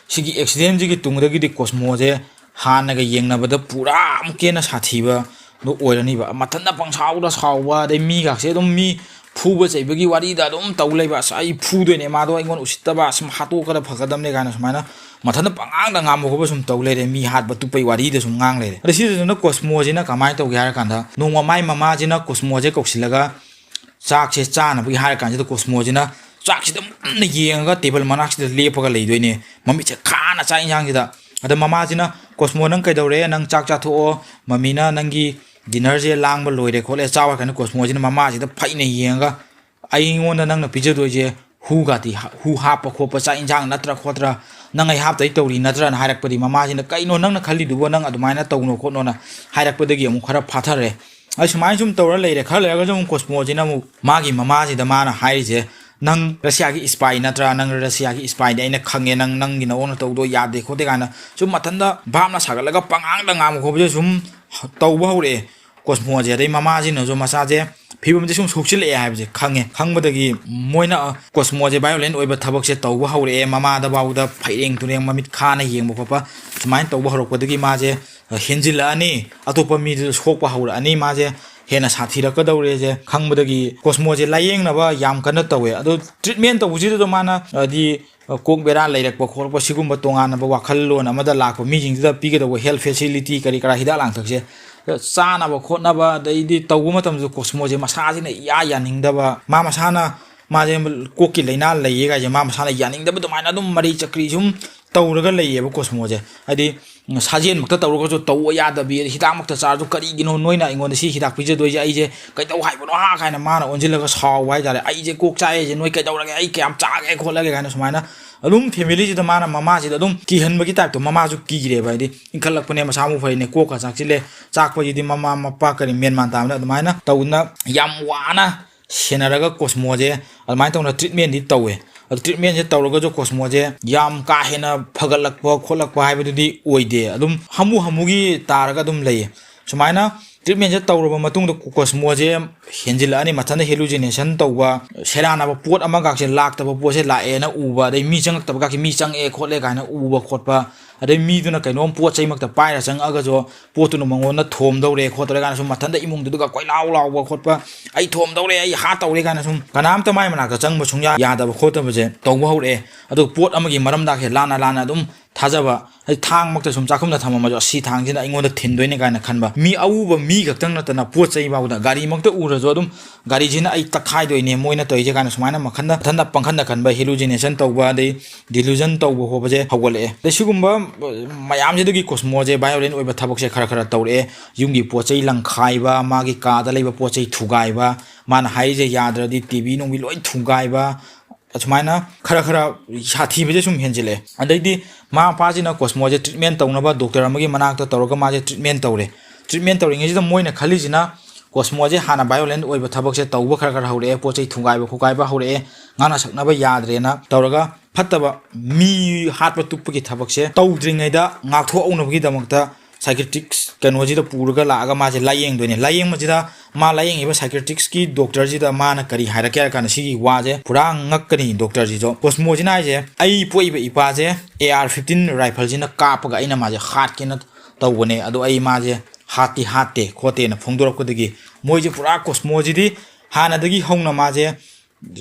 ꯁꯤꯒꯤ accident ꯁꯤꯒꯤ ꯇꯨꯡꯗꯒꯤꯗꯤ ꯀꯣꯁꯃꯣꯁꯦ ꯍꯥꯟꯅꯒ ꯌꯦꯡꯅꯕꯗ ꯄꯨꯔꯥ ꯑꯃꯨꯛꯀ ꯍꯦꯟꯅ ꯁꯥꯊꯤꯕꯗꯣ ꯑꯣꯏꯔꯅꯤꯕ꯫ ꯃꯊꯟꯇ ꯄꯪꯁꯥꯎꯗ ꯁꯥꯎꯕ, ꯑꯗꯩ ꯃꯤꯒꯥꯛꯁꯦ ꯑꯗꯨꯝ ꯃꯤ ꯐꯨꯕ ꯆꯩꯕꯒꯤ ꯋꯥꯔꯤꯗ ꯑꯗꯨꯝ ꯇꯧ ꯂꯩꯕ, "ꯑꯁ, ꯑꯩ ꯐꯨꯗꯣꯏꯅꯦ, ꯃꯥꯗꯣ ꯑꯩꯉꯣꯟꯗ ꯎꯁꯤꯠꯇꯕ, ꯑꯁ, ꯍꯥꯠꯇꯣꯛꯀꯗ ꯐꯒꯗꯕꯅꯦ" ꯀꯥꯏꯅ ꯁꯨꯃꯥꯏꯅ ꯃꯊꯟꯇ ꯄꯉꯥꯡꯗ ꯉꯥꯡꯕ ꯈꯣꯠꯄ ꯁꯨꯝ ꯇꯧ ꯂꯩꯔꯦ꯫ ꯃꯤ ꯍꯥꯠꯄ ꯇꯨꯞꯄꯩ ꯋꯥꯔꯤꯗ ꯁꯨꯝ ꯉꯥꯡ ꯂꯩꯔꯦ꯫ ꯑꯗ ꯁꯤꯗꯅ ꯀꯣꯁꯃꯣꯁꯤꯅ ꯀꯃꯥꯏꯅ ꯇꯧꯒꯦ ꯍꯥꯏꯔ ꯀꯥꯟꯗ, ꯅꯣꯡꯃ ꯃꯥꯏ ꯃꯃꯥꯁꯤꯅ ꯀꯣꯁꯃꯣꯁꯦ ꯀꯧꯁꯤꯜꯂꯒ ꯆꯥꯛꯁꯦ ꯆꯥꯅꯕꯒꯤ ꯍꯥꯏꯔ ꯀꯥꯟꯁꯤꯗ ꯀꯣꯁꯃꯣꯁꯤꯅ ꯆꯥꯛꯁꯤꯗ ꯃꯨꯟꯅ ꯌꯦꯡꯉꯒ ꯇꯦꯕꯜ ꯃꯅꯥꯛꯁꯤꯗ ꯂꯦꯞꯄꯒ ꯂꯩꯗꯣꯏꯅꯦ, ꯃꯃꯤꯠꯁꯦ ꯈꯥꯅ ꯆꯥꯛ ꯏꯟꯁꯥꯡꯁꯤꯗ꯫ ꯑꯗ ꯃꯃꯥꯁꯤꯅ, "ꯀꯣꯁꯃꯣ, ꯅꯪ ꯀꯩꯗꯧꯔꯦ? ꯅꯪ ꯆꯥꯛ ꯆꯥꯊꯣꯛꯑꯣ, ꯃꯃꯤꯅ ꯅꯪꯒꯤ ꯗꯤꯅꯔꯁꯦ ꯂꯥꯡꯕ ꯂꯣꯏꯔꯦ ꯈꯣꯠꯂꯦ, ꯆꯥꯎ" ꯍꯥꯏꯔ ꯀꯥꯟꯗ ꯀꯣꯁꯃꯣꯁꯤꯅ ꯃꯃꯥꯁꯤꯗ ꯐꯩꯅ ꯌꯦꯡꯉꯒ, "ꯑꯩꯉꯣꯟꯗ ꯅꯪꯅ ꯄꯤꯖꯗꯣꯏꯁꯦ ꯍꯨꯒꯥꯇꯤ ꯍꯥ-, ꯍꯨ ꯍꯥꯞꯄ ꯈꯣꯠꯄ ꯆꯥꯛ ꯏꯟꯁꯥꯡ ꯅꯠꯇ꯭ꯔꯥ ꯈꯣꯠꯇ꯭ꯔꯥ? ꯅꯪ ꯑꯩ ꯍꯥꯞꯇꯩ ꯇꯧꯔꯤ ꯅꯠꯇ꯭ꯔꯥꯅ?" ꯍꯥꯏꯔꯛꯄꯗꯤ ꯃꯃꯥꯁꯤꯅ, "ꯀꯩꯅꯣ ꯅꯪꯅ ꯈꯜꯂꯤꯗꯨꯕꯣ? ꯅꯪ ꯑꯗꯨꯃꯥꯏꯅ ꯇꯧꯅꯣ ꯈꯣꯠꯅꯣꯅ" ꯍꯥꯏꯔꯛꯄꯗꯒꯤ ꯑꯃꯨꯛ ꯈꯔ ꯐꯥꯊꯔꯦ꯫ ꯑꯩ ꯁꯨꯃꯥꯏꯅ ꯁꯨꯝ ꯇꯧꯔ ꯂꯩꯔꯦ꯫ ꯈꯔ ꯂꯩꯔꯒꯁꯨ ꯑꯃꯨꯛ ꯀꯣꯁꯃꯣꯁꯤꯅ ꯑꯃꯨꯛ ꯃꯥꯒꯤ ꯃꯃꯥꯁꯤꯗ ꯃꯥꯅ ꯍꯥꯏꯔꯤꯁꯦ, "ꯅꯪ ꯔꯁꯤꯌꯥꯒꯤ ꯏꯁꯄꯥꯏ ꯅꯠꯇ꯭ꯔꯥ? ꯅꯪ ꯔꯁꯤꯌꯥꯒꯤ ꯏꯁꯄꯥꯏꯅꯦ, ꯑꯩꯅ ꯈꯪꯉꯦ, ꯅꯪ, ꯅꯪꯒꯤ ꯅꯑꯣꯡ ꯅꯇꯧꯗꯣ ꯌꯥꯗꯦ ꯈꯣꯠꯇꯦ" ꯀꯥꯏꯅ ꯁꯨꯝ ꯃꯊꯟꯇ ꯚꯥꯞꯅ ꯁꯥꯒꯠꯂꯒ ꯄꯉꯥꯡꯗ ꯉꯥꯡꯕ ꯈꯣꯠꯄꯁꯦ ꯁꯨꯝ ꯇꯧꯕ ꯍꯧꯔꯛꯑꯦ ꯀꯣꯁꯃꯣꯁꯦ꯫ ꯑꯗꯩ ꯃꯃꯥꯁꯤꯅꯁꯨ ꯃꯆꯥꯁꯦ ꯐꯤꯕꯝꯁꯦ ꯁꯨꯝ ꯁꯣꯛꯆꯤꯜꯂꯛꯑꯦ ꯍꯥꯏꯕꯁꯦ ꯈꯪꯉꯦ꯫ ꯈꯪꯕꯗꯒꯤ ꯃꯣꯏꯅ, ꯑ, ꯀꯣꯁꯃꯣꯁꯦ violent ꯑꯣꯏꯕ ꯊꯕꯛꯁꯦ ꯇꯧꯕ ꯍꯧꯔꯛꯑꯦ꯫ ꯃꯃꯥꯗꯐꯥꯎꯗ ꯐꯩꯔꯦꯡ ꯇꯨꯔꯦꯡ ꯃꯃꯤꯠ ꯈꯥꯅ ꯌꯦꯡꯕ ꯈꯣꯠꯄ ꯁꯨꯃꯥꯏꯅ ꯇꯧꯕ ꯍꯧꯔꯛꯄꯗꯒꯤ ꯃꯥꯁꯦ, ꯑ, ꯍꯦꯟꯖꯤꯜꯂꯛꯑꯅꯤ, ꯑꯇꯣꯞꯄ ꯃꯤꯗꯨꯗ ꯁꯣꯛꯄ ꯍꯧꯔꯛꯑꯅꯤ, ꯃꯥꯁꯦ ꯍꯦꯟꯅ ꯁꯥꯊꯤꯔꯛꯀꯗꯧꯔꯦꯁꯦ ꯈꯪꯕꯗꯒꯤ ꯀꯣꯁꯃꯣꯁꯦ ꯂꯥꯏꯌꯦꯡꯅꯕ ꯌꯥꯝ ꯀꯟꯅ ꯇꯧꯋꯦ꯫ ꯑꯗꯣ treatment ꯇꯧꯕꯁꯤꯗ ꯃꯥꯅ, ꯍꯥꯏꯗꯤ, ꯀꯣꯛ ꯕꯦꯔꯥ ꯂꯩꯔꯛꯄ ꯈꯣꯠꯂꯛꯄ, ꯁꯤꯒꯨꯝꯕ ꯇꯣꯉꯥꯟꯅꯕ ꯋꯥꯈꯜꯂꯣꯟ ꯑꯃꯗ ꯂꯥꯛꯄ ꯃꯤꯁꯤꯡꯁꯤꯗ ꯄꯤꯒꯗꯧꯕ health facility ꯀꯔꯤ ꯀꯔꯥ, ꯍꯤꯗꯥꯛ ꯂꯥꯡꯊꯛꯁꯦ, ꯆꯥꯅꯕ ꯈꯣꯠꯅꯕ, ꯑꯗꯩꯗꯤ ꯇꯧꯕ ꯃꯇꯝꯗ ꯀꯣꯁꯃꯣꯁꯦ ꯃꯁꯥꯁꯤꯅ ꯏꯌꯥ ꯌꯥꯅꯤꯡꯗꯕ, ꯃꯥ ꯃꯁꯥꯅ, ꯃꯥꯁꯦ ꯀꯣꯛꯀꯤ ꯂꯥꯏꯅꯥ ꯂꯩꯌꯦ ꯀꯥꯏꯁꯦ ꯃꯥ ꯃꯁꯥꯅ ꯌꯥꯅꯤꯡꯗꯕ, ꯑꯗꯨꯃꯥꯏꯅ ꯑꯗꯨꯝ ꯃꯔꯩ ꯆꯀ꯭ꯔꯤ ꯁꯨꯝ ꯇꯧꯔꯒ ꯂꯩꯌꯦꯕ ꯀꯣꯁꯃꯣꯁꯦ꯫ ꯍꯥꯏꯗꯤ, ꯁꯥꯖꯦꯟꯃꯛꯇ ꯇꯧꯔꯒꯁꯨ ꯇꯧꯕ ꯌꯥꯗꯕꯤ, ꯍꯤꯗꯥꯛꯃꯛꯇ ꯆꯥꯔꯁꯨ, "ꯀꯔꯤꯒꯤꯅꯣ ꯅꯣꯏꯅ ꯑꯩꯉꯣꯟꯗ ꯁꯤ ꯍꯤꯗꯥꯛ ꯄꯤꯖꯗꯣꯏꯁꯦ? ꯑꯩꯁꯦ ꯀꯩꯗꯧ ꯍꯥꯏꯕꯅꯣ?" ꯍꯥ ꯀꯥꯏꯅ ꯃꯥꯅ ꯑꯣꯟꯁꯤꯜꯂꯒ ꯁꯥꯎꯕ ꯍꯥꯏꯇꯥꯔꯦ꯫ "ꯑꯩꯁꯦ ꯀꯣꯛ ꯆꯥꯛꯑꯦꯁꯦ ꯅꯣꯏ ꯀꯩꯗꯧꯔꯒꯦ? ꯑꯩ ꯀꯌꯥꯝ ꯆꯥꯒꯦ ꯈꯣꯠꯂꯒꯦ?" ꯀꯥꯏꯅ ꯁꯨꯃꯥꯏꯅ ꯑꯗꯨꯝ family ꯁꯤꯗ ꯃꯥꯅ ꯃꯃꯥꯁꯤꯗ ꯑꯗꯨꯝ ꯀꯤꯍꯟꯕꯒꯤ type ꯇꯣ꯫ ꯃꯃꯥꯁꯨ ꯀꯤꯔꯦꯕ, ꯍꯥꯏꯗꯤ ꯏꯟꯈꯠꯂꯛꯄꯅꯦ, ꯃꯁꯥ ꯃꯎ ꯐꯔꯤꯅꯦ, ꯀꯣꯛꯀ ꯆꯥꯛꯁꯤꯜꯂꯦ, ꯆꯥꯛꯄꯁꯤꯗꯤ ꯃꯃꯥ ꯃꯄꯥ ꯀꯔꯤ ꯃꯦꯟ ꯃꯥꯟ ꯇꯥꯕꯅ꯫ ꯑꯗꯨꯃꯥꯏꯅ ꯇꯧꯗꯅ ꯌꯥꯝ ꯋꯥꯅ ꯁꯦꯟꯅꯔꯒ ꯀꯣꯁꯃꯣꯁꯦ ꯑꯗꯨꯃꯥꯏꯅ ꯇꯧꯅ treatment ꯗꯤ ꯇꯧꯋꯦ꯫ ꯑꯗꯨ treatment ꯁꯦ ꯇꯧꯔꯒꯁꯨ ꯀꯣꯁꯃꯣꯁꯦ ꯌꯥꯝ ꯀꯥ ꯍꯦꯟꯅ ꯐꯒꯠꯂꯛꯄ ꯈꯣꯠꯂꯛꯄ ꯍꯥꯏꯕꯗꯨꯗꯤ ꯑꯣꯏꯗꯦ, ꯑꯗꯨꯝ ꯍꯥꯃꯨ ꯍꯥꯃꯨꯒꯤ ꯇꯥꯔꯒ ꯑꯗꯨꯝ ꯂꯩꯌꯦ꯫ ꯁꯨꯃꯥꯏꯅ treatment ꯁꯦ ꯇꯧꯔꯕ ꯃꯇꯨꯡꯗ ꯀꯣꯁꯃꯣꯁꯦ ꯍꯦꯟꯖꯤꯜꯂꯛꯑꯅꯤ, ꯃꯊꯟꯇ hallucination ꯇꯧꯕ, ꯁꯦꯔꯥꯟꯅꯕ ꯄꯣꯠ ꯑꯃꯒꯁꯦ, ꯂꯥꯛꯇꯕ ꯄꯣꯠꯁꯦ ꯂꯥꯛꯑꯦꯅ ꯎꯕ, ꯑꯗꯩ ꯃꯤ ꯆꯪꯉꯛꯇꯕꯒꯁꯦ ꯃꯤ ꯆꯪꯉꯛꯑꯦ ꯈꯣꯠꯂꯦ ꯀꯥꯏꯅ ꯎꯕ ꯈꯣꯠꯄ, ꯑꯗꯩ ꯃꯤꯗꯨꯅ ꯀꯩꯅꯣꯝ ꯄꯣꯠ ꯆꯩꯃꯛꯇ ꯄꯥꯏꯔ ꯆꯪꯉꯛꯑꯒꯁꯨ ꯄꯣꯠꯇꯨꯅ ꯃꯉꯣꯟꯗ ꯊꯣꯝꯗꯧꯔꯦ ꯈꯣꯠꯇꯧꯔꯦ ꯀꯥꯏꯅ ꯁꯨꯝ ꯃꯊꯟꯇ ꯏꯃꯨꯡꯗꯨꯗꯒ ꯀꯣꯏꯂꯥꯎ ꯂꯥꯎꯕ ꯈꯣꯠꯄ, "ꯑꯩ ꯊꯣꯝꯗꯧꯔꯦ, ꯑꯩ ꯍꯥꯠꯇꯧꯔꯦ" ꯀꯥꯏꯅ ꯁꯨꯝ ꯀꯅꯥꯝꯇ ꯃꯥꯏ ꯃꯅꯥꯛꯇ ꯆꯪꯕ ꯁꯨꯡꯌꯥ ꯌꯥꯗꯕ ꯈꯣꯠꯇꯕꯁꯦ ꯇꯧꯕ ꯍꯧꯔꯛꯑꯦ꯫ ꯑꯗꯨꯒ ꯄꯣꯠ ꯑꯃꯒꯤ ꯃꯔꯝꯗ ꯍꯦꯛ ꯂꯥꯟꯅ ꯂꯥꯟꯅ ꯑꯗꯨꯝ ꯊꯥꯖꯕ, ꯍꯥꯏꯗꯤ ꯊꯥꯡꯃꯛꯇ ꯁꯨꯝ ꯆꯥꯛꯈꯨꯝꯗ ꯊꯝꯃꯝꯃꯁꯨ ꯑꯁꯤ ꯊꯥꯡꯁꯤꯅ ꯑꯩꯉꯣꯟꯗ ꯊꯤꯟꯗꯣꯏꯅꯦ ꯀꯥꯏꯅ ꯈꯟꯕ꯫ ꯃꯤ ꯑꯎꯕ ꯃꯤ ꯈꯛꯇꯪ ꯅꯠꯇꯅ ꯄꯣꯠ ꯆꯩ ꯐꯥꯎꯗ, ꯒꯥꯔꯤꯃꯛꯇ ꯎꯔꯁꯨ ꯑꯗꯨꯝ "ꯒꯥꯔꯤꯁꯤꯅ ꯑꯩ ꯇꯛꯈꯥꯏꯗꯣꯏꯅꯦ ꯃꯣꯏꯅ ꯇꯧꯔꯤꯁꯦ" ꯀꯥꯏꯅ ꯁꯨꯃꯥꯏꯅ ꯃꯈꯟꯗ ꯃꯊꯟꯗ ꯄꯪꯈꯟꯗ ꯈꯟꯕ, ꯍꯦꯂꯨꯖꯤꯅꯦꯁꯟ ꯇꯧꯕ, ꯑꯗꯩ ꯗꯤꯂꯨꯖꯟ ꯇꯧꯕ ꯈꯣꯠꯄꯁꯦ ꯍꯧꯒꯠꯂꯛꯑꯦ꯫ ꯑꯗꯩ ꯁꯤꯒꯨꯝꯕ ꯃꯌꯥꯝꯁꯤꯗꯒꯤ ꯀꯣꯁꯃꯣꯁꯦ ꯚꯥꯏꯑꯣꯂꯦꯟ ꯑꯣꯏꯕ ꯊꯕꯛꯁꯦ ꯈꯔ ꯈꯔ ꯇꯧꯔꯛꯑꯦ꯫ ꯌꯨꯝꯒꯤ ꯄꯣꯠ ꯆꯩ ꯂꯪꯈꯥꯏꯕ, ꯃꯥꯒꯤ ꯀꯥꯗ ꯂꯩꯕ ꯄꯣꯠ ꯆꯩ ꯊꯨꯒꯥꯏꯕ, ꯃꯥꯅ ꯍꯥꯏꯔꯤꯁꯦ ꯌꯥꯗ꯭ꯔꯗꯤ ꯇꯤ ꯚꯤ ꯅꯨꯡꯕꯤ ꯂꯣꯏ ꯊꯨꯒꯥꯏꯕ, ꯑꯁꯨꯃꯥꯏꯅ ꯈꯔ ꯈꯔ ꯁꯥꯊꯤꯕꯁꯦ ꯁꯨꯝ ꯍꯦꯟꯖꯤꯜꯂꯛꯑꯦ꯫ ꯑꯗꯩꯗꯤ ꯃꯃꯥ ꯃꯄꯥꯁꯤꯅ ꯀꯣꯁꯃꯣꯁꯦ ꯇ꯭ꯔꯤꯠꯃꯦꯟ ꯇꯧꯅꯕ ꯗꯣꯛꯇꯔ ꯑꯃꯒꯤ ꯃꯅꯥꯛꯇ ꯇꯧꯔꯒ ꯃꯥꯁꯦ ꯇ꯭ꯔꯤꯠꯃꯦꯟ ꯇꯧꯔꯦ꯫ ꯇ꯭ꯔꯤꯠꯃꯦꯟ ꯇꯧꯔꯤꯉꯩꯁꯤꯗ ꯃꯣꯏꯅ ꯈꯜꯂꯤꯁꯤꯅ ꯀꯣꯁꯃꯣꯁꯦ ꯍꯥꯟꯅ ꯚꯥꯏꯑꯣꯂꯦꯟ ꯑꯣꯏꯕ ꯊꯕꯛꯁꯦ ꯇꯧꯕ ꯈꯔ ꯈꯔ ꯍꯧꯔꯛꯑꯦ, ꯄꯣꯠ ꯆꯩ ꯊꯨꯒꯥꯏꯕ ꯈꯣꯠꯀꯥꯏꯕ ꯍꯧꯔꯛꯑꯦ, ꯉꯥꯡꯅ ꯁꯛꯅꯕ ꯌꯥꯗ꯭ꯔꯦꯅ ꯇꯧꯔꯒ ꯐꯠꯇꯕ ꯃꯤ ꯍꯥꯠꯄ ꯇꯨꯞꯄꯒꯤ ꯊꯕꯛꯁꯦ ꯇꯧꯗ꯭ꯔꯤꯉꯩꯗ ꯉꯥꯛꯊꯣꯛꯍꯧꯅꯕꯒꯤꯗꯃꯛꯇ ꯁꯥꯏꯀꯦꯇ꯭ꯔꯤꯛꯁ ꯀꯩꯅꯣꯁꯤꯗ ꯄꯨꯔꯒ ꯂꯥꯛꯑꯒ ꯃꯥꯁꯦ ꯂꯥꯏꯌꯦꯡꯗꯣꯏꯅꯦ꯫ ꯂꯥꯏꯌꯦꯡꯕꯁꯤꯗ ꯃꯥ ꯂꯥꯏꯌꯦꯡꯉꯤꯕ ꯁꯥꯏꯀꯦꯇ꯭ꯔꯤꯛꯁꯀꯤ ꯗꯣꯛꯇꯔꯁꯤꯗ ꯃꯥꯅ ꯀꯔꯤ ꯍꯥꯏꯔꯛꯀꯦ ꯍꯥꯏꯔ ꯀꯥꯟꯗ ꯁꯤꯒꯤ ꯋꯥꯁꯦ ꯄꯨꯔꯥ ꯉꯛꯀꯅꯤ ꯗꯣꯛꯇꯔꯁꯤꯁꯨ꯫ ꯀꯣꯁꯃꯣꯁꯤꯅ ꯍꯥꯏꯁꯦ, "ꯑꯩ ꯄꯣꯛꯏꯕ ꯏꯄꯥꯁꯦ ꯑꯦ ꯑꯥꯔ ꯐꯤꯐꯇꯤꯟ ꯔꯥꯏꯐꯜꯁꯤꯅ ꯀꯥꯞꯄꯒ ꯑꯩꯅ ꯃꯥꯁꯦ ꯍꯥꯠꯀꯦꯅ ꯇꯧꯕꯅꯦ, ꯑꯗꯣ ꯑꯩ ꯃꯥꯁꯦ ꯍꯥꯠꯇꯤ ꯍꯥꯠꯇꯦ ꯈꯣꯠꯇꯦꯅ" ꯐꯣꯡꯗꯣꯔꯛꯄꯗꯒꯤ ꯃꯣꯏꯁꯦ ꯄꯨꯔꯥ ꯀꯣꯁꯃꯣꯁꯤꯗꯤ ꯍꯥꯟꯅꯗꯒꯤ ꯍꯧꯅ ꯃꯥꯁꯦ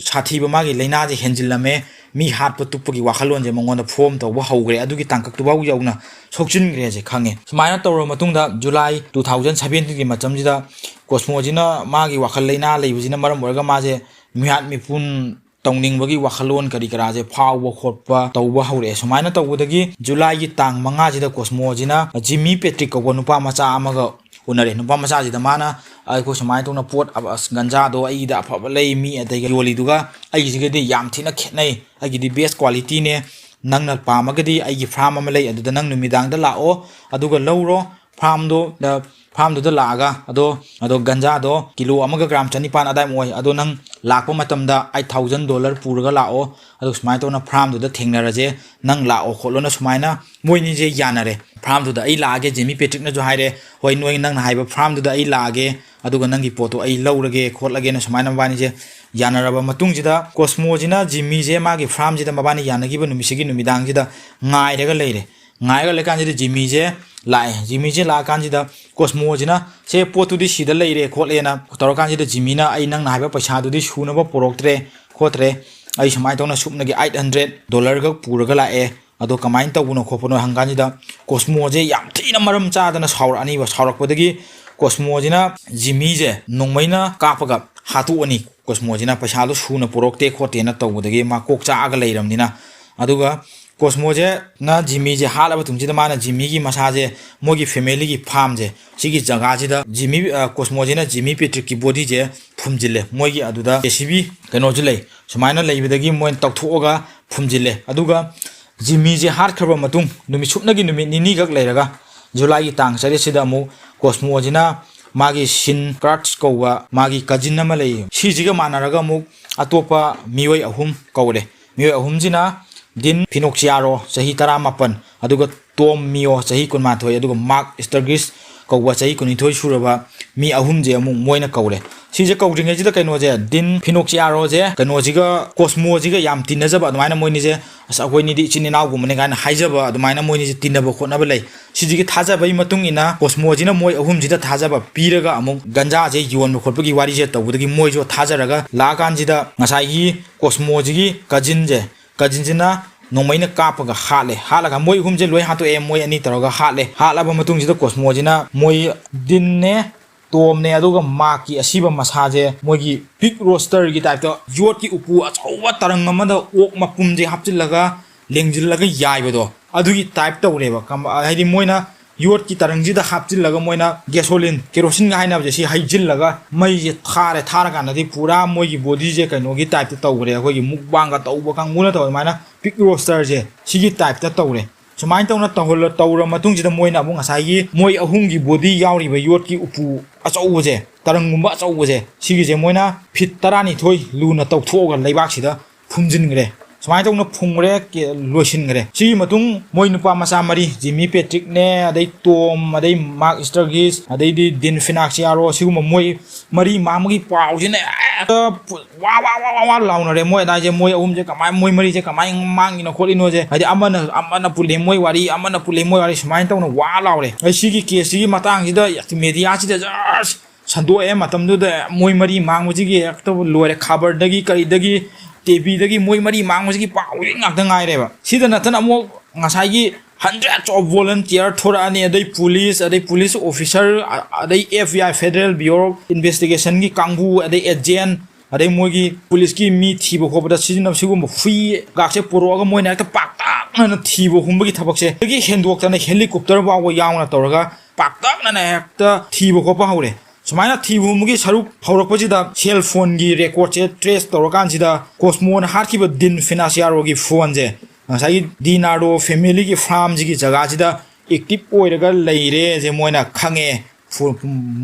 ꯁꯥꯊꯤꯕ, ꯃꯥꯒꯤ ꯂꯥꯏꯅꯥꯁꯦ ꯍꯦꯟꯖꯤꯜꯂꯝꯃꯦ, ꯃꯤ ꯍꯥꯠꯄ ꯇꯨꯞꯄꯒꯤ ꯋꯥꯈꯜꯂꯣꯟꯁꯦ ꯃꯉꯣꯟꯗ ꯐꯣꯝ ꯇꯧꯕ ꯍꯧꯈ꯭ꯔꯦ, ꯑꯗꯨꯒꯤ ꯇꯥꯡꯀꯛꯇꯨꯐꯥꯎ ꯌꯧꯅ ꯁꯣꯛꯆꯤꯟꯈ꯭ꯔꯦꯁꯦ ꯈꯪꯉꯦ꯫ ꯁꯨꯃꯥꯏꯅ ꯇꯧꯔꯕ ꯃꯇꯨꯡꯗ ꯖꯨꯂꯥꯏ ꯇꯨ ꯊꯥꯎꯖꯟ ꯁꯚꯦꯟꯇꯤꯟꯒꯤ ꯃꯇꯝꯁꯤꯗ ꯀꯣꯁꯃꯣꯁꯤꯅ ꯃꯥꯒꯤ ꯋꯥꯈꯜ ꯂꯥꯏꯅꯥ ꯂꯩꯕꯁꯤꯅ ꯃꯔꯝ ꯑꯣꯏꯔꯒ ꯃꯥꯁꯦ ꯃꯤꯍꯥꯠ ꯃꯤꯄꯨꯟ ꯇꯧꯅꯤꯡꯕꯒꯤ ꯋꯥꯈꯜꯂꯣꯟ ꯀꯔꯤ ꯀꯔꯥꯁꯦ ꯐꯥꯎꯕ ꯈꯣꯠꯄ ꯇꯧꯕ ꯍꯧꯔꯛꯑꯦ꯫ ꯁꯨꯃꯥꯏꯅ ꯇꯧꯕꯗꯒꯤ ꯖꯨꯂꯥꯏꯒꯤ ꯇꯥꯡ ꯃꯉꯥꯁꯤꯗ ꯀꯣꯁꯃꯣꯁꯤꯅ ꯖꯤꯃꯤ ꯄꯦꯇ꯭ꯔꯤꯛ ꯀꯧꯕ ꯅꯨꯄꯥ ꯃꯆꯥ ꯑꯃꯒ ꯎꯅꯔꯦ꯫ ꯅꯨꯄꯥ ꯃꯆꯥꯁꯤꯗ ꯃꯥꯅ, "ꯑꯩꯈꯣꯏ ꯁꯨꯃꯥꯏꯅ ꯇꯧꯅ ꯄꯣꯠ ꯑꯕ-, ꯑꯁ, ꯒꯟꯖꯥꯗꯣ ꯑꯩꯒꯤꯗ ꯑꯐꯕ ꯂꯩ, ꯃꯤ ꯑꯇꯩꯒ ꯌꯣꯜꯂꯤꯗꯨꯒ ꯑꯩꯒꯤꯁꯤꯒꯗꯤ ꯌꯥꯝ ꯊꯤꯅ ꯈꯦꯠꯅꯩ, ꯑꯩꯒꯤꯗꯤ ꯕꯦꯁ ꯀ꯭ꯋꯥꯂꯤꯇꯤꯅꯦ, ꯅꯪꯅ ꯄꯥꯝꯃꯒꯗꯤ ꯑꯩꯒꯤ ꯐꯥꯔꯝ ꯑꯃ ꯂꯩ, ꯑꯗꯨꯗ ꯅꯪ ꯅꯨꯃꯤꯗꯥꯡꯗ ꯂꯥꯛꯑꯣ, ꯑꯗꯨꯒ ꯂꯧꯔꯣ, ꯐꯥꯔꯝꯗꯣ, ꯗ, ꯐꯥꯔꯝꯗꯨꯗ ꯂꯥꯛꯑꯒ, ꯑꯗꯣ, ꯑꯗꯣ ꯒꯟꯖꯥꯗꯣ ꯀꯤꯂꯣ ꯑꯃꯒ ꯒ꯭ꯔꯥꯝ ꯆꯅꯤꯄꯥꯟ ꯑꯗꯥꯏꯃꯨꯛ ꯑꯣꯏ, ꯑꯗꯣ ꯅꯪ ꯂꯥꯛꯄ ꯃꯇꯝꯗ ꯑꯩꯠ ꯊꯥꯎꯖꯟ ꯗꯣꯂꯔ ꯄꯨꯔꯒ ꯂꯥꯛꯑꯣ, ꯑꯗꯨ ꯁꯨꯃꯥꯏꯅ ꯇꯧꯅ ꯐꯥꯔꯝꯗꯨꯗ ꯊꯦꯡꯅꯔꯁꯦ, ꯅꯪ ꯂꯥꯛꯑꯣ ꯈꯣꯠꯂꯣꯅ" ꯁꯨꯃꯥꯏꯅ ꯃꯣꯏꯅꯤꯁꯦ ꯌꯥꯅꯔꯦ꯫ "ꯐꯥꯔꯝꯗꯨꯗ ꯑꯩ ꯂꯥꯛꯑꯒꯦ", ꯖꯤꯃꯤ ꯄꯦꯇ꯭ꯔꯤꯛꯅꯁꯨ ꯍꯥꯏꯔꯦ, "ꯍꯣꯏ, ꯅꯣꯏ ꯅꯪꯅ ꯍꯥꯏꯕ ꯐꯥꯔꯝꯗꯨꯗ ꯑꯩ ꯂꯥꯛꯑꯒꯦ, ꯑꯗꯨꯒ ꯅꯪꯒꯤ ꯄꯣꯠꯇꯣ ꯑꯩ ꯂꯧꯔꯒꯦ ꯈꯣꯠꯂꯒꯦꯅ" ꯁꯨꯃꯥꯏꯅ ꯃꯕꯥꯅꯤꯁꯦ ꯌꯥꯅꯔꯕ ꯃꯇꯨꯡꯁꯤꯗ ꯀꯣꯁꯃꯣꯁꯤꯅ ꯖꯤꯃꯤꯁꯦ ꯃꯥꯒꯤ ꯐꯥꯔꯝꯁꯤꯗ ꯃꯕꯥꯅꯤ ꯌꯥꯅꯈꯤꯕ ꯅꯨꯃꯤꯠꯁꯤꯒꯤ ꯅꯨꯃꯤꯗꯥꯡꯁꯤꯗ ꯉꯥꯏꯔꯒ ꯂꯩꯔꯦ꯫ ꯉꯥꯏꯔꯒ ꯂꯩꯀꯥꯟꯁꯤꯗ ꯖꯤꯃꯤꯁꯦ ꯂꯥꯛꯑꯦ꯫ ꯖꯤꯃꯤꯁꯦ ꯂꯥꯛꯑꯀꯥꯟꯁꯤꯗ ꯀꯣꯁꯃꯣꯁꯤꯅ, "ꯁꯦ, ꯄꯣꯠꯇꯨꯗꯤ ꯁꯤꯗ ꯂꯩꯔꯦ" ꯈꯣꯠꯂꯦꯅ ꯇꯧꯔꯀꯥꯟꯁꯤꯗ, ꯖꯤꯃꯤꯅ, "ꯑꯩ ꯅꯪꯅ ꯍꯥꯏꯕ ꯄꯩꯁꯥꯗꯨꯗꯤ ꯁꯨꯅꯕ ꯄꯨꯔꯛꯇ꯭ꯔꯦ ꯈꯣꯠꯇ꯭ꯔꯦ, ꯑꯩ ꯁꯨꯃꯥꯏꯅ ꯇꯧꯅ ꯁꯨꯞꯅꯒꯤ ꯑꯩꯠ ꯍꯟꯗ꯭ꯔꯦꯠ ꯗꯣꯂꯔ ꯈꯛ ꯄꯨꯔꯒ ꯂꯥꯛꯑꯦ, ꯑꯗꯣ ꯀꯃꯥꯏꯅ ꯇꯧꯕꯅꯣ ꯈꯣꯠꯄꯅꯣ?" ꯍꯪꯀꯥꯟꯁꯤꯗ ꯀꯣꯁꯃꯣꯁꯦ ꯌꯥꯝ ꯊꯤꯅ ꯃꯔꯝ ꯆꯥꯗꯅ ꯁꯥꯎꯔꯛꯑꯅꯤꯕ꯫ ꯁꯥꯎꯔꯛꯄꯗꯒꯤ ꯀꯣꯁꯃꯣꯁꯤꯅ ꯖꯤꯃꯤꯁꯦ ꯅꯣꯡꯃꯩꯅ ꯀꯥꯞꯄꯒ ꯍꯥꯠꯇꯣꯛꯑꯅꯤ꯫ ꯀꯣꯁꯃꯣꯁꯤꯅ ꯄꯩꯁꯥꯗꯣ ꯁꯨꯅ ꯄꯨꯔꯛꯇꯦ ꯈꯣꯠꯇꯦꯅ ꯇꯧꯕꯗꯒꯤ ꯃꯥ ꯀꯣꯛ ꯆꯥꯛꯑꯒ ꯂꯩꯔꯕꯅꯤꯅ꯫ ꯑꯗꯨꯒ ꯀꯣꯁꯃꯣꯁꯦꯅ ꯖꯤꯃꯤꯁꯦ ꯍꯥꯠꯂꯕ ꯃꯇꯨꯡꯁꯤꯗ, ꯃꯥꯅ ꯖꯤꯃꯤꯒꯤ ꯃꯁꯥꯁꯦ ꯃꯣꯏꯒꯤ ꯐꯦꯃꯤꯂꯤꯒꯤ ꯐꯥꯔꯝꯁꯦ, ꯁꯤꯒꯤ ꯖꯒꯥꯁꯤꯗ ꯖꯤꯃꯤ, ꯑ, ꯀꯣꯁꯃꯣꯁꯤꯅ ꯖꯤꯃꯤ ꯄꯦꯇ꯭ꯔꯤꯛꯀꯤ ꯕꯣꯗꯤꯁꯦ ꯐꯨꯝꯖꯤꯜꯂꯦ꯫ ꯃꯣꯏꯒꯤ ꯑꯗꯨꯗ ꯖꯦ ꯁꯤ ꯕꯤ ꯀꯩꯅꯣꯁꯨ ꯂꯩ, ꯁꯨꯃꯥꯏꯅ ꯂꯩꯕꯗꯒꯤ ꯃꯣꯏꯅ ꯇꯧꯊꯣꯛꯑꯒ ꯐꯨꯝꯖꯤꯜꯂꯦ꯫ ꯑꯗꯨꯒ ꯖꯤꯃꯤꯁꯦ ꯍꯥꯠꯈ꯭ꯔꯕ ꯃꯇꯨꯡ ꯅꯨꯃꯤꯠ ꯁꯨꯞꯅꯒꯤ ꯅꯨꯃꯤꯠ ꯅꯤꯅꯤꯈꯛ ꯂꯩꯔꯒ, ꯖꯨꯂꯥꯏꯒꯤ ꯇꯥꯡ ꯇꯔꯦꯠꯁꯤꯗ ꯑꯃꯨꯛ ꯀꯣꯁꯃꯣꯁꯤꯅ ꯃꯥꯒꯤ ꯁꯤꯟ ꯀꯥꯔꯠꯁ ꯀꯧꯕ ꯃꯥꯒꯤ ꯀꯖꯤꯟ ꯑꯃ ꯂꯩ, ꯁꯤꯁꯤꯒ ꯃꯥꯟꯅꯔꯒ ꯑꯃꯨꯛ ꯑꯇꯣꯞꯄ ꯃꯤꯑꯣꯏ ꯑꯍꯨꯝ ꯀꯧꯔꯦ꯫ ꯃꯤꯑꯣꯏ ꯑꯍꯨꯝꯁꯤꯅ ꯗꯤꯟ ꯐꯤꯅꯣꯛꯁꯤꯌꯥꯔꯣ, ꯆꯍꯤ ꯇꯔꯥꯃꯥꯄꯟ, ꯑꯗꯨꯒ ꯇꯣꯝ ꯃꯤꯌꯣ, ꯆꯍꯤ ꯀꯨꯟꯃꯥꯊꯣꯏ, ꯑꯗꯨꯒ ꯃꯥꯔꯛ ꯏꯁꯇꯔꯒꯤꯁ ꯀꯧꯕ ꯆꯍꯤ ꯀꯨꯟꯅꯤꯊꯣꯏ ꯁꯨꯔꯕ ꯃꯤ ꯑꯍꯨꯝꯁꯦ ꯑꯃꯨꯛ ꯃꯣꯏꯅ ꯀꯧꯔꯦ꯫ ꯁꯤꯁꯦ ꯀꯧꯗ꯭ꯔꯤꯉꯩꯁꯤꯗ ꯀꯩꯅꯣꯁꯦ, ꯗꯤꯟ ꯐꯤꯅꯣꯛꯁꯤꯌꯥꯔꯣꯁꯦ ꯀꯩꯅꯣꯁꯤꯒ, ꯀꯣꯁꯃꯣꯁꯤꯒ ꯌꯥꯝ ꯇꯤꯟꯅꯖꯕ, ꯑꯗꯨꯃꯥꯏꯅ ꯃꯣꯏꯅꯤꯁꯦ, "ꯑꯁ, ꯑꯩꯈꯣꯏꯅꯤꯗꯤ ꯏꯆꯤꯟ ꯏꯅꯥꯎꯒꯨꯝꯕꯅꯤ" ꯀꯥꯏꯅ ꯍꯥꯏꯖꯕ, ꯑꯗꯨꯃꯥꯏꯅ ꯃꯣꯏꯅꯤꯁꯦ ꯇꯤꯟꯅꯕ ꯈꯣꯠꯅꯕ ꯂꯩ꯫ ꯁꯤꯁꯤꯒꯤ ꯊꯥꯖꯕꯒꯤ ꯃꯇꯨꯡ ꯏꯟꯅ ꯀꯣꯁꯃꯣꯁꯤꯅ ꯃꯣꯏ ꯑꯍꯨꯝꯁꯤꯗ ꯊꯥꯖꯕ ꯄꯤꯔꯒ ꯑꯃꯨꯛ ꯒꯟꯖꯥꯁꯦ ꯌꯣꯟꯕ ꯈꯣꯠꯄꯒꯤ ꯋꯥꯔꯤꯁꯦ ꯇꯧꯕꯗꯒꯤ ꯃꯣꯏꯁꯨ ꯊꯥꯖꯔꯒ ꯂꯥꯛꯑꯀꯥꯟꯁꯤꯗ ꯉꯁꯥꯏꯒꯤ ꯀꯣꯁꯃꯣꯁꯤꯒꯤ ꯀꯖꯤꯟꯁꯦ, ꯀꯖꯤꯟꯁꯤꯅ ꯅꯣꯡꯃꯩꯅ ꯀꯥꯞꯄꯒ ꯍꯥꯠꯂꯦ꯫ ꯍꯥꯠꯂꯒ ꯃꯣꯏ ꯑꯍꯨꯝꯁꯦ ꯂꯣꯏ ꯍꯥꯠꯇꯣꯛꯑꯦ, ꯃꯣꯏ ꯑꯅꯤ ꯇꯧꯔꯒ ꯍꯥꯠꯂꯦ꯫ ꯍꯥꯠꯂꯕ ꯃꯇꯨꯡꯁꯤꯗ ꯀꯣꯁꯃꯣꯁꯤꯅ ꯃꯣꯏ ꯗꯤꯟꯅꯦ, ꯇꯣꯝꯅꯦ, ꯑꯗꯨꯒ ꯃꯥꯔꯛꯀꯤ ꯑꯁꯤꯕ ꯃꯁꯥꯁꯦ ꯃꯣꯏꯒꯤ ꯄꯤꯛ ꯔꯣꯁꯇꯔꯒꯤ ꯇꯥꯏꯞꯇ ꯌꯣꯠꯀꯤ ꯎꯄꯨ ꯑꯆꯧꯕ ꯇꯔꯪ ꯑꯃꯗ ꯑꯣꯛ ꯃꯄꯨꯝꯁꯦ ꯍꯥꯞꯆꯤꯜꯂꯒ ꯂꯦꯡꯖꯤꯜꯂꯒ ꯌꯥꯏꯕꯗꯣ, ꯑꯗꯨꯒꯤ ꯇꯥꯏꯞ ꯇꯧꯔꯦꯕ꯫ ꯀꯝ-, ꯍꯥꯏꯗꯤ ꯃꯣꯏꯅ ꯌꯣꯠꯀꯤ ꯇꯔꯪꯁꯤꯗ ꯍꯥꯞꯆꯤꯜꯂꯒ ꯃꯣꯏꯅ ꯒꯦꯁꯣꯂꯤꯟ, ꯀꯦꯔꯣꯁꯤꯟꯒ ꯍꯥꯏꯅꯕꯁꯦ, ꯁꯤ ꯍꯩꯖꯤꯜꯂꯒ ꯃꯩꯁꯦ ꯊꯥꯔꯦ꯫ ꯊꯥꯔꯀꯥꯟꯗꯗꯤ ꯄꯨꯔꯥ ꯃꯣꯏꯒꯤ ꯕꯣꯗꯤꯁꯦ ꯀꯩꯅꯣꯒꯤ ꯇꯥꯏꯞꯇ ꯇꯧꯈ꯭ꯔꯦ, ꯑꯩꯈꯣꯏꯒꯤ ꯃꯨꯛꯕꯥꯡꯒ ꯇꯧꯕ ꯀꯥꯡꯕꯨꯅ ꯇꯧꯕ ꯑꯗꯨꯃꯥꯏꯅ ꯄꯤꯛ ꯔꯣꯁꯇꯔꯁꯦ ꯁꯤꯒꯤ ꯇꯥꯏꯞꯇ ꯇꯧꯔꯦ꯫ ꯁꯨꯃꯥꯏꯅ ꯇꯧꯅ ꯇꯧꯍꯜꯂ-, ꯇꯧꯔ ꯃꯇꯨꯡꯁꯤꯗ ꯃꯣꯏꯅ ꯑꯃꯨꯛ ꯉꯁꯥꯏꯒꯤ ꯃꯣꯏ ꯑꯍꯨꯝꯒꯤ ꯕꯣꯗꯤ ꯌꯥꯎꯔꯤꯕ ꯌꯣꯠꯀꯤ ꯎꯄꯨ ꯑꯆꯧꯕꯁꯦ, ꯇꯔꯪꯒꯨꯝꯕ ꯑꯆꯧꯕꯁꯦ, ꯁꯤꯒꯤꯁꯦ ꯃꯣꯏꯅ ꯐꯤꯠ ꯇꯔꯥꯅꯤꯊꯣꯏ ꯂꯨꯅ ꯇꯧꯊꯣꯛꯑꯒ ꯂꯩꯕꯥꯛꯁꯤꯗ ꯐꯨꯝꯖꯤꯟꯈ꯭ꯔꯦ꯫ ꯁꯨꯃꯥꯏꯅ ꯇꯧꯅ ꯐꯨꯝꯈ꯭ꯔꯦ, ꯀꯦ-, ꯂꯣꯏꯁꯤꯟꯈ꯭ꯔꯦ꯫ ꯁꯤꯒꯤ ꯃꯇꯨꯡ ꯃꯣꯏ ꯅꯨꯄꯥ ꯃꯆꯥ ꯃꯔꯤ, ꯖꯤꯃꯤ ꯄꯦꯇ꯭ꯔꯤꯛꯅꯦ, ꯑꯗꯩ ꯇꯣꯝ, ꯑꯗꯩ ꯃꯥꯔꯛ ꯏꯁꯇꯔꯒꯤꯁ, ꯑꯗꯩꯗꯤ ꯗꯤꯟ ꯐꯤꯅꯥꯛꯁꯤꯌꯥꯔꯣ, ꯁꯤꯒꯨꯝꯕ ꯃꯣꯏ ꯃꯔꯤ ꯃꯥꯡꯕꯒꯤ ꯄꯥꯎꯁꯤꯅ ꯍꯦꯛꯇ ꯄꯨ-, ꯋꯥ, ꯋꯥ, ꯋꯥ, ꯋꯥ, ꯋꯥ ꯂꯥꯎꯅꯔꯦ꯫ ꯃꯣꯏ ꯑꯗꯥꯏꯁꯦ, ꯃꯣꯏ ꯑꯍꯨꯝꯁꯦ ꯀꯃꯥꯏ, ꯃꯣꯏ ꯃꯔꯤꯁꯦ ꯀꯃꯥꯏꯅ ꯃꯥꯡꯉꯤꯅꯣ ꯈꯣꯠꯂꯤꯅꯣꯁꯦ, ꯍꯥꯏꯗꯤ ꯑꯃꯅ, ꯑꯃꯅ ꯄꯨꯜꯂꯦ ꯃꯣꯏ ꯋꯥꯔꯤ, ꯑꯃꯅ ꯄꯨꯜꯂꯦ ꯃꯣꯏ ꯋꯥꯔꯤ, ꯁꯨꯃꯥꯏꯅ ꯇꯧꯅ ꯋꯥ ꯂꯥꯎꯔꯦ꯫ ꯑꯩ ꯁꯤꯒꯤ ꯀꯦꯁꯁꯤꯒꯤ ꯃꯇꯥꯡꯁꯤꯗ ꯃꯦꯗꯤꯌꯥꯁꯤꯗ ꯖꯁ ꯁꯟꯗꯣꯛꯑꯦ꯫ ꯃꯇꯝꯗꯨꯗ ꯃꯣꯏ ꯃꯔꯤ ꯃꯥꯡꯕꯁꯤꯒꯤ ꯍꯦꯛꯇ ꯂꯣꯏꯔꯦ꯫ ꯈꯕꯔꯗꯒꯤ ꯀꯔꯤꯗꯒꯤ ꯇꯤꯚꯤꯗꯒꯤ ꯃꯣꯏ ꯃꯔꯤ ꯃꯥꯡꯕꯁꯤꯒꯤ ꯄꯥꯎ ꯉꯥꯛꯇ ꯉꯥꯏꯔꯦꯕ꯫ ꯁꯤꯗ ꯅꯠꯇꯅ ꯑꯃꯨꯛ ꯉꯁꯥꯏꯒꯤ hundreds of volunteer ꯊꯣꯔꯛꯑꯅꯤ, ꯑꯗꯩ ꯄꯨꯂꯤꯁ, ꯑꯗꯩ ꯄꯨꯂꯤꯁ ꯑꯣꯐꯤꯁꯔ, ꯑ-, ꯑꯗꯩ F B I, Federal Bureau of Investigation ꯒꯤ ꯀꯥꯡꯕꯨ, ꯑꯗꯩ ꯑꯦꯖꯦꯟ, ꯑꯗꯩ ꯃꯣꯏꯒꯤ ꯄꯨꯂꯤꯁꯀꯤ ꯃꯤ ꯊꯤꯕ ꯈꯣꯠꯄꯗ ꯁꯤꯖꯤꯟꯅꯕ ꯁꯤꯒꯨꯝꯕ ꯍꯨꯏꯒꯥꯛꯁꯦ ꯄꯨꯔꯛꯑꯒ ꯃꯣꯏꯅ ꯍꯦꯛꯇ ꯄꯥꯛꯇꯛꯅꯅ ꯊꯤꯕ ꯍꯨꯝꯕꯒꯤ ꯊꯕꯛꯁꯦ, ꯑꯗꯒꯤ ꯍꯦꯟꯗꯣꯛꯇꯅ ꯍꯦꯂꯤꯀꯣꯞꯇꯔ ꯐꯥꯎꯕ ꯌꯥꯎꯅ ꯇꯧꯔꯒ ꯄꯥꯛꯇꯛꯅꯅ ꯍꯦꯛꯇ ꯊꯤꯕ ꯈꯣꯠꯄ ꯍꯧꯔꯦ꯫ ꯁꯨꯃꯥꯏꯅ ꯊꯤꯕ ꯍꯨꯝꯕꯒꯤ ꯁꯔꯨꯛ ꯍꯧꯔꯛꯄꯁꯤꯗ ꯁꯦꯜ ꯐꯣꯟꯒꯤ ꯔꯦꯀꯣꯔꯠꯁꯦ ꯇ꯭ꯔꯦꯁ ꯇꯧꯔꯀꯥꯟꯁꯤꯗ ꯀꯣꯁꯃꯣꯅ ꯍꯥꯠꯈꯤꯕ ꯗꯤꯟ ꯐꯤꯅꯥꯁꯤꯌꯥꯔꯣꯒꯤ ꯐꯣꯟꯁꯦ ꯉꯁꯥꯏꯒꯤ ꯗꯤꯅꯥꯔꯗꯣ ꯐꯦꯃꯤꯂꯤꯒꯤ ꯐꯥꯔꯝꯁꯤꯒꯤ ꯖꯒꯥꯁꯤꯗ ꯑꯦꯛꯇꯤꯚ ꯑꯣꯏꯔꯒ ꯂꯩꯔꯦꯁꯦ ꯃꯣꯏꯅ ꯈꯪꯉꯦ, ꯐꯣ-,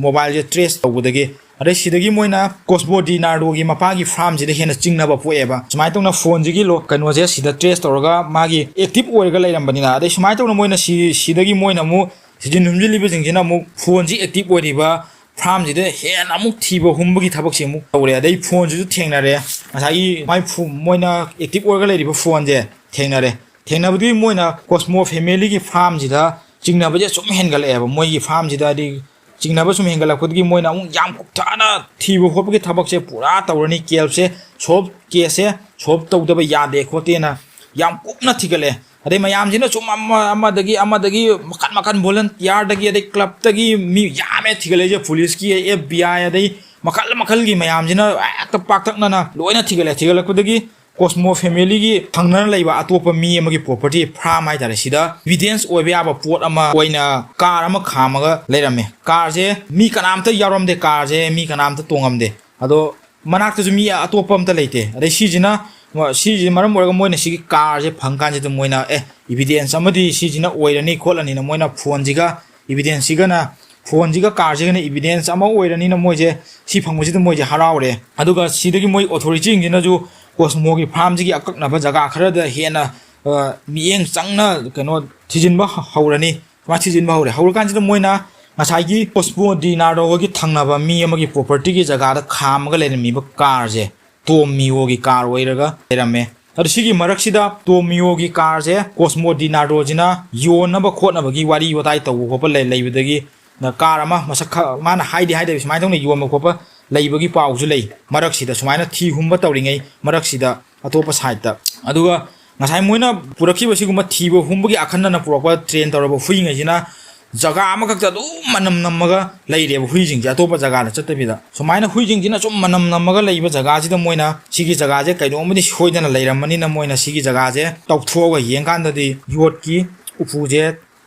ꯃꯣꯕꯥꯏꯜꯁꯦ ꯇ꯭ꯔꯦꯁ ꯇꯧꯕꯗꯒꯤ꯫ ꯑꯗꯩ ꯁꯤꯗꯒꯤ ꯃꯣꯏꯅ ꯀꯣꯁꯃꯣ ꯗꯤꯅꯥꯔꯗꯣꯒꯤ ꯃꯄꯥꯒꯤ ꯐꯥꯔꯝꯁꯤꯗ ꯍꯦꯟꯅ ꯆꯤꯡꯅꯕ ꯄꯣꯛꯑꯦꯕ꯫ ꯁꯨꯃꯥꯏꯅ ꯇꯧꯅ ꯐꯣꯟꯁꯤꯒꯤ ꯂꯣ-, ꯀꯩꯅꯣꯁꯦ ꯁꯤꯗ ꯇ꯭ꯔꯦꯁ ꯇꯧꯔꯒ ꯃꯥꯒꯤ ꯑꯦꯛꯇꯤꯚ ꯑꯣꯏꯔꯒ ꯂꯩꯔꯝꯕꯅꯤꯅ꯫ ꯑꯗꯩ ꯁꯨꯃꯥꯏꯅ ꯇꯧꯅ ꯃꯣꯏꯅ ꯁꯤ-, ꯁꯤꯗꯒꯤ ꯃꯣꯏꯅ ꯑꯃꯨꯛ ꯊꯤꯖꯤꯟ ꯍꯨꯝꯖꯤꯜꯂꯤꯕꯁꯤꯡꯁꯤꯅ ꯑꯃꯨꯛ ꯐꯣꯟꯁꯤ ꯑꯦꯛꯇꯤꯚ ꯑꯣꯏꯔꯤꯕ ꯐꯥꯔꯝꯁꯤꯗ ꯍꯦꯟꯅ ꯑꯃꯨꯛ ꯊꯤꯕ ꯍꯨꯝꯕꯒꯤ ꯊꯕꯛꯁꯤ ꯑꯃꯨꯛ ꯇꯧꯔꯦ꯫ ꯑꯗꯩ ꯐꯣꯟꯁꯤꯁꯨ ꯊꯦꯡꯅꯔꯦ, ꯉꯁꯥꯏꯒꯤ ꯃꯥꯏ ꯐꯣ-, ꯃꯣꯏꯅ ꯑꯦꯛꯇꯤꯚ ꯑꯣꯏꯔꯒ ꯂꯩꯔꯤꯕ ꯐꯣꯟꯁꯦ ꯊꯦꯡꯅꯔꯦ꯫ ꯊꯦꯡꯅꯕꯗꯒꯤ ꯃꯣꯏꯅ ꯀꯣꯁꯃꯣ ꯐꯦꯃꯤꯂꯤꯒꯤ ꯐꯥꯔꯝꯁꯤꯗ ꯆꯤꯡꯅꯕꯁꯦ ꯁꯨꯝ ꯍꯦꯟꯒꯠꯂꯛꯑꯦꯕ꯫ ꯃꯣꯏꯒꯤ ꯐꯥꯔꯝꯁꯤꯗ ꯍꯥꯏꯗꯤ ꯆꯤꯡꯅꯕ ꯁꯨꯝ ꯍꯦꯟꯒꯠꯂꯛꯄꯗꯒꯤ ꯃꯣꯏꯅ ꯑꯃꯨꯛ ꯌꯥꯝ ꯀꯨꯞꯊꯅ ꯊꯤꯕ ꯈꯣꯠꯄꯒꯤ ꯊꯕꯛꯁꯦ ꯄꯨꯔꯥ ꯇꯧꯔꯅꯤ꯫ ꯀꯦꯜꯞꯁꯦ ꯁꯣꯜꯕ, ꯀꯦꯁꯁꯦ ꯁꯣꯜꯕ ꯇꯧꯗꯕ ꯌꯥꯗꯦ ꯈꯣꯠꯇꯦꯅ ꯌꯥꯝ ꯀꯨꯞꯅ ꯊꯤꯒꯠꯂꯦ꯫ ꯑꯗꯩ ꯃꯌꯥꯝꯁꯤꯅ ꯁꯨꯝ ꯑꯃ-, ꯑꯃꯗꯒꯤ, ꯑꯃꯗꯒꯤ ꯃꯈꯟ ꯃꯈꯟ ꯚꯣꯂꯟꯇꯤꯌꯥꯔꯗꯒꯤ ꯑꯗꯩ ꯀ꯭ꯂꯕꯇꯒꯤ ꯃꯤ ꯌꯥꯝꯃꯦ ꯊꯤꯒꯠꯂꯛꯏꯁꯦ꯫ ꯄꯨꯂꯤꯁꯀꯤ, F B I, ꯑꯗꯩ ꯃꯈꯜ ꯃꯈꯜꯒꯤ ꯃꯌꯥꯝꯁꯤꯅ ꯍꯦꯛꯇ ꯄꯥꯛꯇꯛꯅꯅ ꯂꯣꯏꯅ ꯊꯤꯒꯠꯂꯦ꯫ ꯊꯤꯒꯠꯂꯛꯄꯗꯒꯤ ꯀꯣꯁꯃꯣ ꯐꯦꯃꯤꯂꯤꯒꯤ ꯊꯪꯅꯅ ꯂꯩꯕ ꯑꯇꯣꯞꯄ ꯃꯤ ꯑꯃꯒꯤ ꯄ꯭ꯔꯣꯄꯔꯇꯤ, ꯐꯥꯔꯝ ꯍꯥꯏꯇꯥꯔꯦ, ꯁꯤꯗ ꯏꯚꯤꯗꯦꯟꯁ ꯑꯣꯏꯕ ꯌꯥꯕ ꯄꯣꯠ ꯑꯃ ꯑꯣꯏꯅ ꯀꯥꯔ ꯑꯃ ꯈꯥꯝꯃꯒ ꯂꯩꯔꯝꯃꯦ꯫ ꯀꯥꯔꯁꯦ ꯃꯤ ꯀꯅꯥꯝꯇ ꯌꯥꯎꯔꯝꯗꯦ, ꯀꯥꯔꯁꯦ ꯃꯤ ꯀꯅꯥꯝꯇ ꯇꯣꯡꯉꯝꯗꯦ꯫ ꯑꯗꯣ ꯃꯅꯥꯛꯇꯁꯨ ꯃꯤ ꯑꯇꯣꯞꯄ ꯑꯝꯇ ꯂꯩꯇꯦ꯫ ꯑꯗꯩ ꯁꯤꯁꯤꯅ, ꯁꯤꯁꯤꯅ ꯃꯔꯝ ꯑꯣꯏꯔꯒ ꯃꯣꯏꯅ ꯁꯤꯒꯤ ꯀꯥꯔꯁꯦ ꯐꯪ ꯀꯥꯟꯁꯤꯗ ꯃꯣꯏꯅ, "ꯑꯦ, ꯏꯚꯤꯗꯦꯟꯁ ꯑꯃꯗꯤ ꯁꯤꯁꯤꯅ ꯑꯣꯏꯔꯅꯤ ꯈꯣꯠꯂꯅꯤꯅ" ꯃꯣꯏꯅ ꯐꯣꯟꯁꯤꯒ, ꯏꯚꯤꯗꯦꯟꯁꯁꯤꯒꯅ, ꯐꯣꯟꯁꯤꯒ ꯀꯥꯔꯁꯤꯒꯅ ꯏꯚꯤꯗꯦꯟꯁ ꯑꯃ ꯑꯣꯏꯔꯅꯤꯅ ꯃꯣꯏꯁꯦ ꯁꯤ ꯐꯪꯕꯁꯤꯗ ꯃꯣꯏꯁꯦ ꯍꯔꯥꯎꯔꯦ꯫ ꯑꯗꯨꯒ ꯁꯤꯗꯒꯤ ꯃꯣꯏ ꯑꯣꯊꯣꯔꯤꯇꯤꯁꯤꯡꯁꯤꯅꯁꯨ ꯀꯣꯁꯃꯣꯒꯤ ꯐꯥꯔꯝꯁꯤꯒꯤ ꯑꯀꯛꯅꯕ ꯖꯒꯥ ꯈꯔꯗ ꯍꯦꯟꯅ, ꯑ, ꯃꯤꯠꯌꯦꯡ ꯆꯪꯅ ꯀꯩꯅꯣ ꯊꯤꯖꯤꯟꯕ ꯍ-, ꯍꯧꯔꯅꯤ꯫ ꯃꯥ ꯊꯤꯖꯤꯟꯕ ꯍꯧꯔꯦ꯫ ꯍꯧꯔꯀꯥꯟꯁꯤꯗ ꯃꯣꯏꯅ ꯉꯁꯥꯏꯒꯤ ꯀꯣꯁꯃꯣ ꯗꯤ ꯅꯥꯔꯗꯣꯒꯤ ꯊꯪꯅꯕ ꯃꯤ ꯑꯃꯒꯤ ꯄ꯭ꯔꯣꯄꯔꯇꯤꯒꯤ ꯖꯒꯥꯗ ꯈꯥꯝꯃꯒ ꯂꯩꯔꯝꯃꯤꯕ ꯀꯥꯔꯁꯦ ꯇꯣꯝ ꯃꯤꯌꯣꯒꯤ ꯀꯥꯔ ꯑꯣꯏꯔꯒ ꯂꯩꯔꯝꯃꯦ꯫ ꯑꯗꯣ ꯁꯤꯒꯤ ꯃꯔꯛꯁꯤꯗ ꯇꯣꯝ ꯃꯤꯌꯣꯒꯤ ꯀꯥꯔꯁꯦ ꯀꯣꯁꯃꯣ ꯗꯤ ꯅꯥꯔꯗꯣꯁꯤꯅ ꯌꯣꯟꯅꯕ ꯈꯣꯠꯅꯕꯒꯤ ꯋꯥꯔꯤ ꯋꯥꯇꯥꯏ ꯇꯧꯕ ꯈꯣꯠꯄ ꯂꯩ-, ꯂꯩꯕꯗꯒꯤ ꯀꯥꯔ ꯑꯃ ꯃꯁꯛ ꯈ-, ꯃꯥꯅ ꯍꯥꯏꯗꯤ ꯍꯥꯏꯗꯕꯤ ꯁꯨꯃꯥꯏꯅ ꯇꯧꯅ ꯌꯣꯟꯕ ꯈꯣꯠꯄ ꯂꯩꯕꯒꯤ ꯄꯥꯎꯁꯨ ꯂꯩ꯫ ꯃꯔꯛꯁꯤꯗ ꯁꯨꯃꯥꯏꯅ ꯊꯤ ꯍꯨꯝꯕ ꯇꯧꯔꯤꯉꯩ ꯃꯔꯛꯁꯤꯗ ꯑꯇꯣꯞꯄ ꯁꯥꯏꯠꯇ꯫ ꯑꯗꯨꯒ ꯉꯁꯥꯏ ꯃꯣꯏꯅ ꯄꯨꯔꯛꯈꯤꯕ ꯁꯤꯒꯨꯝꯕ ꯊꯤꯕ ꯍꯨꯝꯕꯒꯤ ꯑꯈꯟꯅꯅ ꯄꯨꯔꯛꯄ ꯇ꯭ꯔꯦꯟ ꯇꯧꯔꯕ ꯍꯨꯏꯉꯩꯁꯤꯅ ꯖꯒꯥ ꯑꯃꯈꯛꯇ ꯑꯗꯨꯝ ꯃꯅꯝ ꯅꯝꯃꯒ ꯂꯩꯔꯦꯕ ꯍꯨꯏꯁꯤꯡꯁꯦ, ꯑꯇꯣꯞꯄ ꯖꯒꯥꯗ ꯆꯠꯇꯕꯤꯗ꯫ ꯁꯨꯃꯥꯏꯅ ꯍꯨꯏꯁꯤꯡꯁꯤꯅ ꯁꯨꯝ ꯃꯅꯝ ꯅꯝꯃꯒ ꯂꯩꯕ ꯖꯒꯥꯁꯤꯗ ꯃꯣꯏꯅ ꯁꯤꯒꯤ ꯖꯒꯥꯁꯦ ꯀꯩꯅꯣꯝꯃꯗꯤ ꯁꯣꯏꯗꯅ ꯂꯩꯔꯝꯃꯅꯤꯅ ꯃꯣꯏꯅ ꯁꯤꯒꯤ ꯖꯒꯥꯁꯦ ꯇꯧꯊꯣꯛꯑꯒ ꯌꯦꯡꯀꯥꯟꯗꯗꯤ ꯌꯣꯠꯀꯤ ꯎꯄꯨꯁꯦ,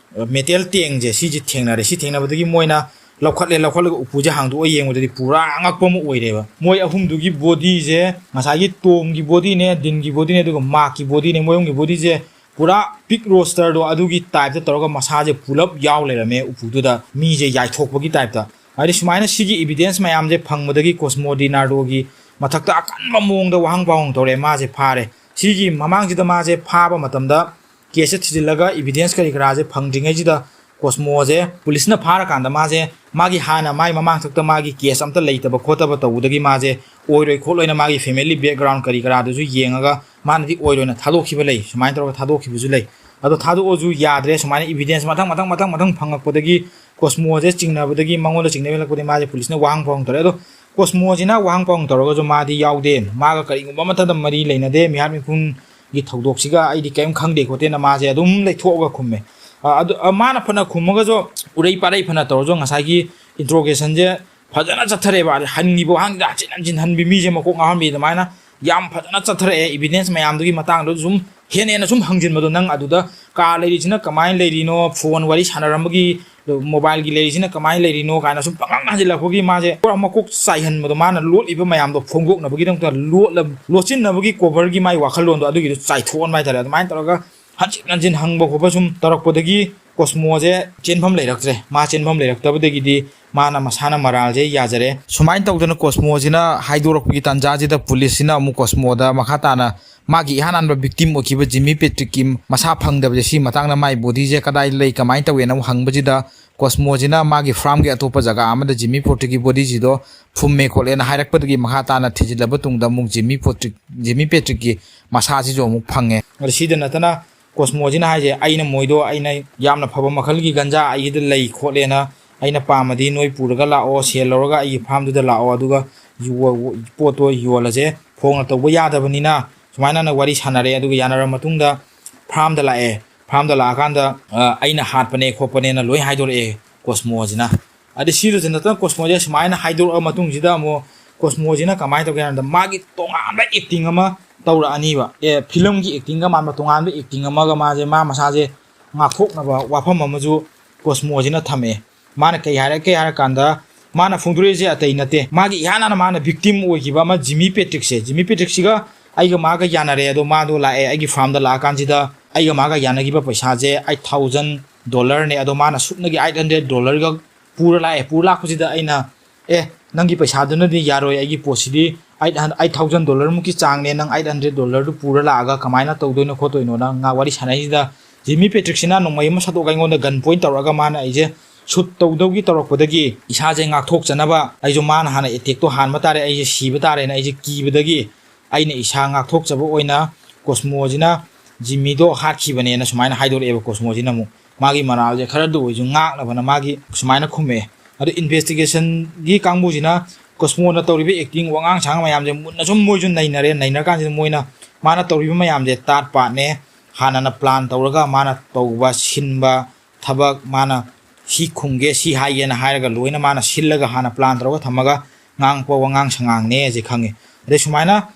ꯃꯦꯇꯦꯜ ꯇꯦꯡꯁꯦ ꯁꯤꯁꯦ ꯊꯦꯡꯅꯔꯦ꯫ ꯁꯤ ꯊꯦꯡꯅꯕꯗꯒꯤ ꯃꯣꯏꯅ ꯂꯧꯈꯠꯂꯦ, ꯂꯧꯈꯠꯂꯒ ꯎꯄꯨꯁꯦ ꯍꯥꯡꯗꯣꯛꯑ ꯌꯦꯡꯕꯗꯗꯤ ꯄꯨꯔꯥ ꯑꯉꯛꯄ ꯑꯃ ꯑꯣꯏꯔꯦꯕ꯫ ꯃꯣꯏ ꯑꯍꯨꯝꯗꯨꯒꯤ ꯕꯣꯗꯤꯁꯦ ꯉꯁꯥꯏꯒꯤ ꯇꯣꯝꯒꯤ ꯕꯣꯗꯤꯅꯦ, ꯗꯤꯟꯒꯤ ꯕꯣꯗꯤꯅꯦ, ꯑꯗꯨꯒ ꯃꯥꯔꯛꯀꯤ ꯕꯣꯗꯤꯅꯦ꯫ ꯃꯣꯏ ꯑꯍꯨꯝꯒꯤ ꯕꯣꯗꯤꯁꯦ ꯄꯨꯔꯥ ꯄꯤꯛ ꯔꯣꯁꯇꯔꯗꯣ ꯑꯗꯨꯒꯤ ꯇꯥꯏꯞꯇ ꯇꯧꯔꯒ ꯃꯁꯥꯁꯦ ꯄꯨꯂꯞ ꯌꯥꯎ ꯂꯩꯔꯝꯃꯦ ꯎꯄꯨꯗꯨꯗ, ꯃꯤꯁꯦ ꯌꯥꯏꯊꯣꯛꯄꯒꯤ ꯇꯥꯏꯞꯇ꯫ ꯍꯥꯏꯗꯤ ꯁꯨꯃꯥꯏꯅ ꯁꯤꯒꯤ ꯏꯕꯤꯗꯦꯟꯁ ꯃꯌꯥꯝꯁꯦ ꯐꯪꯕꯗꯒꯤ ꯀꯣꯁꯃꯣ ꯗꯤ ꯅꯥꯔꯗꯣꯒꯤ ꯃꯊꯛꯇ ꯑꯀꯟꯕ ꯃꯑꯣꯡꯗ ꯋꯥꯍꯪ ꯄꯥꯎꯍꯪ ꯇꯧꯔꯦ, ꯃꯥꯁꯦ ꯐꯥꯔꯦ꯫ ꯁꯤꯒꯤ ꯃꯃꯥꯡꯁꯤꯗ ꯃꯥꯁꯦ ꯐꯥꯕ ꯃꯇꯝꯗ ꯀꯦꯁꯁꯦ ꯊꯤꯖꯤꯜꯂꯒ ꯏꯕꯤꯗꯦꯟꯁ ꯀꯔꯤ ꯀꯔꯥꯁꯦ ꯐꯪꯗ꯭ꯔꯤꯉꯩꯁꯤꯗ ꯀꯣꯁꯃꯣꯁꯦ ꯄꯨꯂꯤꯁꯅ ꯐꯥꯔꯀꯥꯟꯗ ꯃꯥꯁꯦ ꯃꯥꯒꯤ ꯍꯥꯟꯅ ꯃꯥꯏ ꯃꯃꯥꯡ ꯊꯛꯇ ꯃꯥꯒꯤ ꯀꯦꯁ ꯑꯝꯇ ꯂꯩꯇꯕ ꯈꯣꯠꯇꯕ ꯇꯧꯕꯗꯒꯤ ꯃꯥꯁꯦ ꯑꯣꯏꯔꯣꯏ ꯈꯣꯠꯂꯣꯏꯅ ꯃꯥꯒꯤ ꯐꯦꯃꯤꯂꯤ ꯕꯦꯛꯒ꯭ꯔꯥꯎꯟ ꯀꯔꯤ ꯀꯔꯥꯗꯨꯁꯨ ꯌꯦꯡꯉꯒ ꯃꯥꯅꯗꯤ ꯑꯣꯏꯔꯣꯏꯅ ꯊꯥꯗꯣꯛꯈꯤꯕ ꯂꯩ꯫ ꯁꯨꯃꯥꯏꯅ ꯇꯧꯔꯒ ꯊꯥꯗꯣꯛꯈꯤꯕꯁꯨ ꯂꯩ꯫ ꯑꯗꯣ ꯊꯥꯗꯣꯛꯑꯁꯨ ꯌꯥꯗ꯭ꯔꯦ꯫ ꯁꯨꯃꯥꯏꯅ ꯏꯕꯤꯗꯦꯟꯁ ꯃꯊꯪ ꯃꯊꯪ ꯃꯊꯪ ꯃꯊꯪ ꯐꯪꯉꯛꯄꯗꯒꯤ ꯀꯣꯁꯃꯣꯁꯦ ꯆꯤꯡꯅꯕꯗꯒꯤ, ꯃꯉꯣꯟꯗ ꯆꯤꯡꯅꯕ ꯍꯦꯜꯂꯛꯄꯗꯒꯤ ꯃꯥꯁꯦ ꯄꯨꯂꯤꯁꯅ ꯋꯥꯍꯪ ꯄꯥꯎꯍꯪ ꯇꯧꯔꯦ꯫ ꯑꯗꯣ ꯀꯣꯁꯃꯣꯁꯤꯅ ꯋꯥꯍꯪ ꯄꯥꯎꯍꯪ ꯇꯧꯔꯒꯁꯨ ꯃꯥꯗꯤ ꯌꯥꯎꯗꯦ, ꯃꯥꯒ ꯀꯔꯤꯒꯨꯝꯕ ꯑꯃꯠꯇꯗ ꯃꯔꯤ ꯂꯩꯅꯗꯦ, ꯃꯤꯍꯥꯠ ꯃꯤꯄꯨꯟꯒꯤ ꯊꯧꯗꯣꯛꯁꯤꯒ ꯑꯩꯗꯤ ꯀꯔꯤꯝ ꯈꯪꯗꯦ ꯈꯣꯠꯇꯦꯅ ꯃꯥꯁꯦ ꯑꯗꯨꯝ ꯂꯩꯊꯣꯛꯑꯒ ꯈꯨꯝꯃꯦ꯫ ꯑ, ꯑꯗꯨ, ꯑ, ꯃꯥꯅ ꯐꯅ ꯈꯨꯝꯃꯒꯁꯨ, ꯎꯔꯩ ꯄꯥꯔꯩ ꯐꯅ ꯇꯧꯔꯁꯨ, ꯉꯁꯥꯏꯒꯤ ꯏꯟꯇ꯭ꯔꯣꯒꯦꯁꯟꯁꯦ ꯐꯖꯅ ꯆꯠꯊꯔꯦꯕ꯫ ꯑꯗꯩ ꯍꯟꯈꯤꯕ ꯋꯥꯍꯪꯁꯤꯗ ꯍꯟꯖꯤꯟ ꯍꯟꯖꯤꯟ ꯍꯟꯕꯤ, ꯃꯤꯁꯦ ꯃꯀꯣꯛ ꯉꯥꯎꯍꯟꯕꯤ, ꯑꯗꯨꯃꯥꯏꯅ ꯌꯥꯝ ꯐꯖꯅ ꯆꯠꯊꯔꯛꯑꯦ꯫ ꯏꯕꯤꯗꯦꯟꯁ ꯃꯌꯥꯝꯗꯨꯒꯤ ꯃꯇꯥꯡꯗ ꯁꯨꯝ ꯍꯦꯟꯅ ꯍꯦꯟꯅ ꯁꯨꯝ ꯍꯪꯖꯤꯟꯕꯗꯣ, ꯅꯪ ꯑꯗꯨꯗ ꯀꯥꯔ ꯂꯩꯔꯤꯁꯤꯅ ꯀꯃꯥꯏꯅ ꯂꯩꯔꯤꯅꯣ, ꯐꯣꯟ ꯋꯥꯔꯤ ꯁꯥꯟꯅꯔꯝꯕꯒꯤ, ꯃꯣꯕꯥꯏꯜꯒꯤ ꯂꯩꯔꯤꯁꯤꯅ ꯀꯃꯥꯏꯅ ꯂꯩꯔꯤꯅꯣ ꯀꯥꯏꯅ ꯁꯨꯝ ꯄꯪꯍꯪ ꯍꯪꯖꯤꯜꯂꯛꯄꯒꯤ ꯃꯥꯁꯦ ꯄꯨꯔꯥ ꯃꯀꯣꯛ ꯆꯥꯏꯍꯟꯕꯗꯣ, ꯃꯥꯅ ꯂꯣꯠꯂꯤꯕ ꯃꯌꯥꯝꯗꯣ ꯐꯣꯡꯗꯣꯛꯅꯕꯒꯤꯗꯃꯛꯇ ꯂꯣꯠꯂ-, ꯂꯣꯠꯁꯤꯟꯅꯕꯒꯤ ꯀꯣꯚꯔꯒꯤ ꯃꯥꯏ ꯋꯥꯈꯜꯂꯣꯟꯗꯣ ꯑꯗꯨꯒꯤꯗꯣ ꯆꯥꯏꯊꯣꯛꯍꯟꯕ ꯍꯥꯏꯇꯥꯔꯦ꯫ ꯑꯗꯨꯃꯥꯏꯅ ꯇꯧꯔꯒ ꯍꯟꯖꯤꯟ ꯍꯟꯖꯤꯟ ꯍꯪꯕ ꯈꯣꯠꯄ ꯁꯨꯝ ꯇꯧꯔꯛꯄꯗꯒꯤ ꯀꯣꯁꯃꯣꯁꯦ ꯆꯦꯟꯐꯝ ꯂꯩꯔꯛꯇ꯭ꯔꯦ꯫ ꯃꯥ ꯆꯦꯟꯐꯝ ꯂꯩꯔꯛꯇꯕꯗꯒꯤꯗꯤ ꯃꯥꯅ ꯃꯁꯥꯅ ꯃꯔꯥꯜꯁꯦ ꯌꯥꯖꯔꯦ꯫ ꯁꯨꯃꯥꯏꯅ ꯇꯧꯗꯅ ꯀꯣꯁꯃꯣꯁꯤꯅ ꯍꯥꯏꯗꯣꯔꯛꯄꯒꯤ ꯇꯥꯟꯖꯥꯁꯤꯗ ꯄꯨꯂꯤꯁꯁꯤꯅ ꯑꯃꯨꯛ ꯀꯣꯁꯃꯣꯗ ꯃꯈꯥ ꯇꯥꯅ ꯃꯥꯒꯤ ꯏꯍꯥꯟ ꯍꯥꯟꯕ ꯚꯤꯛꯇꯤꯝ ꯑꯣꯏꯈꯤꯕ ꯖꯤꯃꯤ ꯄꯦꯇ꯭ꯔꯤꯛꯀꯤ ꯃꯁꯥ ꯐꯪꯗꯕꯁꯦ, ꯁꯤ ꯃꯇꯥꯡꯗ ꯃꯥꯏ ꯕꯣꯗꯤꯁꯦ ꯀꯗꯥꯏ ꯂꯩ, ꯀꯃꯥꯏꯅ ꯇꯧꯋꯦꯅ ꯑꯃꯨꯛ ꯍꯪꯕꯁꯤꯗ ꯀꯣꯁꯃꯣꯁꯤꯅ ꯃꯥꯒꯤ ꯐꯥꯔꯝꯒꯤ ꯑꯇꯣꯞꯄ ꯖꯒꯥ ꯑꯃꯗ ꯖꯤꯃꯤ ꯄꯦꯇ꯭ꯔꯤꯛꯀꯤ ꯕꯣꯗꯤꯁꯤꯗꯣ ꯐꯨꯝꯃꯦ ꯈꯣꯠꯂꯦꯅ ꯍꯥꯏꯔꯛꯄꯗꯒꯤ ꯃꯈꯥ ꯇꯥꯅ ꯊꯤꯖꯤꯜꯂꯕ ꯇꯨꯡꯗ ꯑꯃꯨꯛ ꯖꯤꯃꯤ ꯄꯦꯇ꯭ꯔꯤꯛ, ꯖꯤꯃꯤ ꯄꯦꯇ꯭ꯔꯤꯛꯀꯤ ꯃꯁꯥꯁꯤꯁꯨ ꯑꯃꯨꯛ ꯐꯪꯉꯦ꯫ ꯑꯗ ꯁꯤꯗ ꯅꯠꯇꯅ ꯀꯣꯁꯃꯣꯁꯤꯅ ꯍꯥꯏꯁꯦ, "ꯑꯩꯅ ꯃꯣꯏꯗꯣ, ꯑꯩꯅ ꯌꯥꯝꯅ ꯐꯕ ꯃꯈꯜꯒꯤ ꯒꯟꯖꯥ ꯑꯩꯒꯤꯗ ꯂꯩ ꯈꯣꯠꯂꯦꯅ, ꯑꯩꯅ ꯄꯥꯝꯃꯗꯤ ꯅꯣꯏ ꯄꯨꯔꯒ ꯂꯥꯛꯑꯣ, ꯁꯦꯜ ꯂꯧꯔꯒ ꯑꯩꯒꯤ ꯐꯥꯔꯝꯗꯨꯗ ꯂꯥꯛꯑꯣ, ꯑꯗꯨꯒ ꯌꯣ-, ꯄꯣꯠꯇꯣ ꯌꯣꯜꯂꯁꯦ, ꯐꯣꯡꯅ ꯇꯧꯕ ꯌꯥꯗꯕꯅꯤꯅ", ꯁꯨꯃꯥꯏꯅ ꯋꯥꯔꯤ ꯁꯥꯟꯅꯔꯦ꯫ ꯑꯗꯨꯒ ꯌꯥꯅꯔꯕ ꯃꯇꯨꯡꯗ ꯐꯥꯔꯝꯗ ꯂꯥꯛꯑꯦ꯫ ꯐꯥꯔꯝꯗ ꯂꯥꯛꯑꯀꯥꯟꯗ, ꯑ, "ꯑꯩꯅ ꯍꯥꯠꯄꯅꯦ ꯈꯣꯠꯄꯅꯦꯅ" ꯂꯣꯏ ꯍꯥꯏꯗꯣꯔꯛꯑꯦ ꯀꯣꯁꯃꯣꯁꯤꯅ꯫ ꯑꯗꯩ ꯁꯤꯗꯁꯨ ꯅꯠꯇꯅ ꯀꯣꯁꯃꯣꯁꯦ ꯁꯨꯃꯥꯏꯅ ꯍꯥꯏꯗꯣꯔꯛꯑ ꯃꯇꯨꯡꯁꯤꯗ ꯑꯃꯨꯛ ꯀꯣꯁꯃꯣꯁꯤꯅ ꯀꯃꯥꯏꯅ ꯇꯧꯒꯦ ꯍꯥꯏ ꯀꯥꯟꯗ, ꯃꯥꯒꯤ ꯇꯣꯉꯥꯟꯕ ꯑꯦꯛꯇꯤꯡ ꯑꯃ ꯇꯧꯔꯛꯑꯅꯤꯕ꯫ ꯑꯦ, ꯐꯤꯂꯝꯒꯤ ꯑꯦꯛꯇꯤꯡꯒ ꯃꯥꯟꯕ ꯇꯣꯉꯥꯟꯕ ꯑꯦꯛꯇꯤꯡ ꯑꯃꯒ ꯃꯥꯁꯦ, ꯃꯥ ꯃꯁꯥꯁꯦ ꯉꯥꯛꯊꯣꯛꯅꯕ ꯋꯥꯐꯝ ꯑꯃꯁꯨ ꯀꯣꯁꯃꯣꯁꯤꯅ ꯊꯝꯃꯛꯑꯦ꯫ ꯃꯥꯅ ꯀꯩ ꯍꯥꯏꯔꯛꯀꯦ ꯍꯥꯏꯔ ꯀꯥꯟꯗ, ꯃꯥꯅ ꯐꯣꯡꯗꯣꯔꯛꯏꯁꯦ ꯑꯇꯩ ꯅꯠꯇꯦ, ꯃꯥꯒꯤ ꯏꯍꯥꯟ ꯍꯥꯟꯅ ꯃꯥꯅ ꯚꯤꯛꯇꯤꯝ ꯑꯣꯏꯈꯤꯕ ꯑꯃ ꯖꯤꯃꯤ ꯄꯦꯇ꯭ꯔꯤꯛꯁꯦ, ꯖꯤꯃꯤ ꯄꯦꯇ꯭ꯔꯤꯛꯁꯤꯒ ꯑꯩꯒ ꯃꯥꯒ ꯌꯥꯅꯔꯦ꯫ ꯑꯗꯣ ꯃꯥꯗꯣ ꯂꯥꯛꯑꯦ ꯑꯩꯒꯤ ꯐꯥꯔꯝꯗ ꯂꯥꯛꯑꯀꯥꯟꯁꯤꯗ, ꯑꯩꯒ ꯃꯥꯒ ꯌꯥꯅꯈꯤꯕ ꯄꯩꯁꯥꯁꯦ ꯑꯩꯠ ꯊꯥꯎꯖꯟ ꯗꯣꯂꯔꯅꯦ꯫ ꯑꯗꯣ ꯃꯥꯅ ꯁꯨꯞꯅꯒꯤ ꯑꯩꯠ ꯍꯟꯗ꯭ꯔꯦꯠ ꯗꯣꯂꯔꯒ ꯄꯨꯔ ꯂꯥꯛꯑꯦ꯫ ꯄꯨꯔ ꯂꯥꯛꯄꯁꯤꯗ ꯑꯩꯅ, "ꯑꯦ, ꯅꯪꯒꯤ ꯄꯩꯁꯥꯗꯨꯅꯗꯤ ꯌꯥꯔꯣꯏ, ꯑꯩꯒꯤ ꯄꯣꯠꯁꯤꯗꯤ ꯑꯩꯠ ꯍꯟ-, ꯑꯩꯠ ꯊꯥꯎꯖꯟ ꯗꯣꯂꯔꯃꯨꯛꯀꯤ ꯆꯥꯡꯅꯦ, ꯅꯪ ꯑꯩꯠ ꯍꯟꯗ꯭ꯔꯦꯠ ꯗꯣꯂꯔꯗꯨ ꯄꯨꯔ ꯂꯥꯛꯑꯒ ꯀꯃꯥꯏꯅ ꯇꯧꯗꯣꯏꯅꯣ ꯈꯣꯠꯇꯣꯏꯅꯣꯅ?" ꯉꯥ ꯋꯥꯔꯤ ꯁꯥꯟꯅꯩꯁꯤꯗ, ꯖꯤꯃꯤ ꯄꯦꯇ꯭ꯔꯤꯛꯁꯤꯅ ꯅꯣꯡꯃꯩ ꯑꯃ ꯁꯠꯇꯣꯛꯑꯒ ꯑꯩꯉꯣꯟꯗ ꯒꯟ ꯄꯣꯏꯟ ꯇꯧꯔꯛꯑꯒ, ꯃꯥꯅ ꯑꯩꯁꯦ ꯁꯨꯠ ꯇꯧꯗꯧꯒꯤ ꯇꯧꯔꯛꯄꯗꯒꯤ, ꯏꯁꯥꯁꯦ ꯉꯥꯛꯊꯣꯛꯆꯅꯕ ꯑꯩꯁꯨ, ꯃꯥꯅ ꯍꯥꯟꯅ ꯑꯦꯇꯦꯛꯇꯣ ꯍꯥꯟꯕ ꯇꯥꯔꯦ, ꯑꯩꯁꯦ ꯁꯤꯕ ꯇꯥꯔꯦꯅ ꯑꯩꯁꯦ ꯀꯤꯕꯗꯒꯤ, ꯑꯩꯅ ꯏꯁꯥ ꯉꯥꯛꯊꯣꯛꯆꯕ ꯑꯣꯏꯅ ꯀꯣꯁꯃꯣꯁꯤꯅ ꯖꯤꯃꯤꯗꯣ ꯍꯥꯠꯈꯤꯕꯅꯦꯅ ꯁꯨꯃꯥꯏꯅ ꯍꯥꯏꯗꯣꯔꯛꯑꯦꯕ꯫ ꯀꯣꯁꯃꯣꯁꯤꯅ ꯑꯃꯨꯛ ꯃꯥꯒꯤ ꯃꯔꯥꯜꯁꯦ ꯈꯔꯗ ꯑꯣꯏꯁꯨ ꯉꯥꯛꯅꯕꯅ ꯃꯥꯒꯤ ꯁꯨꯃꯥꯏꯅ ꯈꯨꯝꯃꯛꯑꯦ꯫ ꯑꯗꯣ ꯏꯟꯚꯦꯁꯇꯤꯒꯦꯁꯟꯒꯤ ꯀꯥꯡꯕꯨꯁꯤꯅ ꯀꯣꯁꯃꯣꯅ ꯇꯧꯔꯤꯕ ꯑꯦꯛꯇꯤꯡ, ꯋꯥꯉꯥꯡ ꯁꯉꯥꯡ ꯃꯌꯥꯝꯁꯦ ꯃꯨꯟꯅ ꯁꯨꯝ ꯃꯣꯏꯁꯨ ꯅꯩꯅꯔꯦ꯫ ꯅꯩꯅꯔꯀꯥꯟꯁꯤꯗ ꯃꯣꯏꯅ, ꯃꯥꯅ ꯇꯧꯔꯤꯕ ꯃꯌꯥꯝꯁꯦ ꯇꯥꯠ ꯄꯥꯠꯅꯦ, ꯍꯥꯟꯅꯅ ꯄ꯭ꯂꯥꯟ ꯇꯧꯔꯒ ꯃꯥꯅ ꯇꯧꯕ ꯁꯤꯟꯕ ꯊꯕꯛ, ꯃꯥꯅ ꯁꯤ ꯈꯨꯝꯒꯦ, ꯁꯤ ꯍꯥꯏꯒꯦꯅ ꯍꯥꯏꯔꯒ ꯂꯣꯏꯅ ꯃꯥꯅ ꯁꯤꯜꯂꯒ ꯍꯥꯟꯅ ꯄ꯭ꯂꯥꯟ ꯇꯧꯔꯒ ꯊꯝꯃꯒ ꯉꯥꯡꯉꯛꯄ ꯋꯥꯉꯥꯡ ꯁꯉꯥꯡꯅꯦꯁꯦ ꯈꯪꯉꯦ꯫ ꯑꯗꯩ ꯁꯨꯃꯥꯏꯅ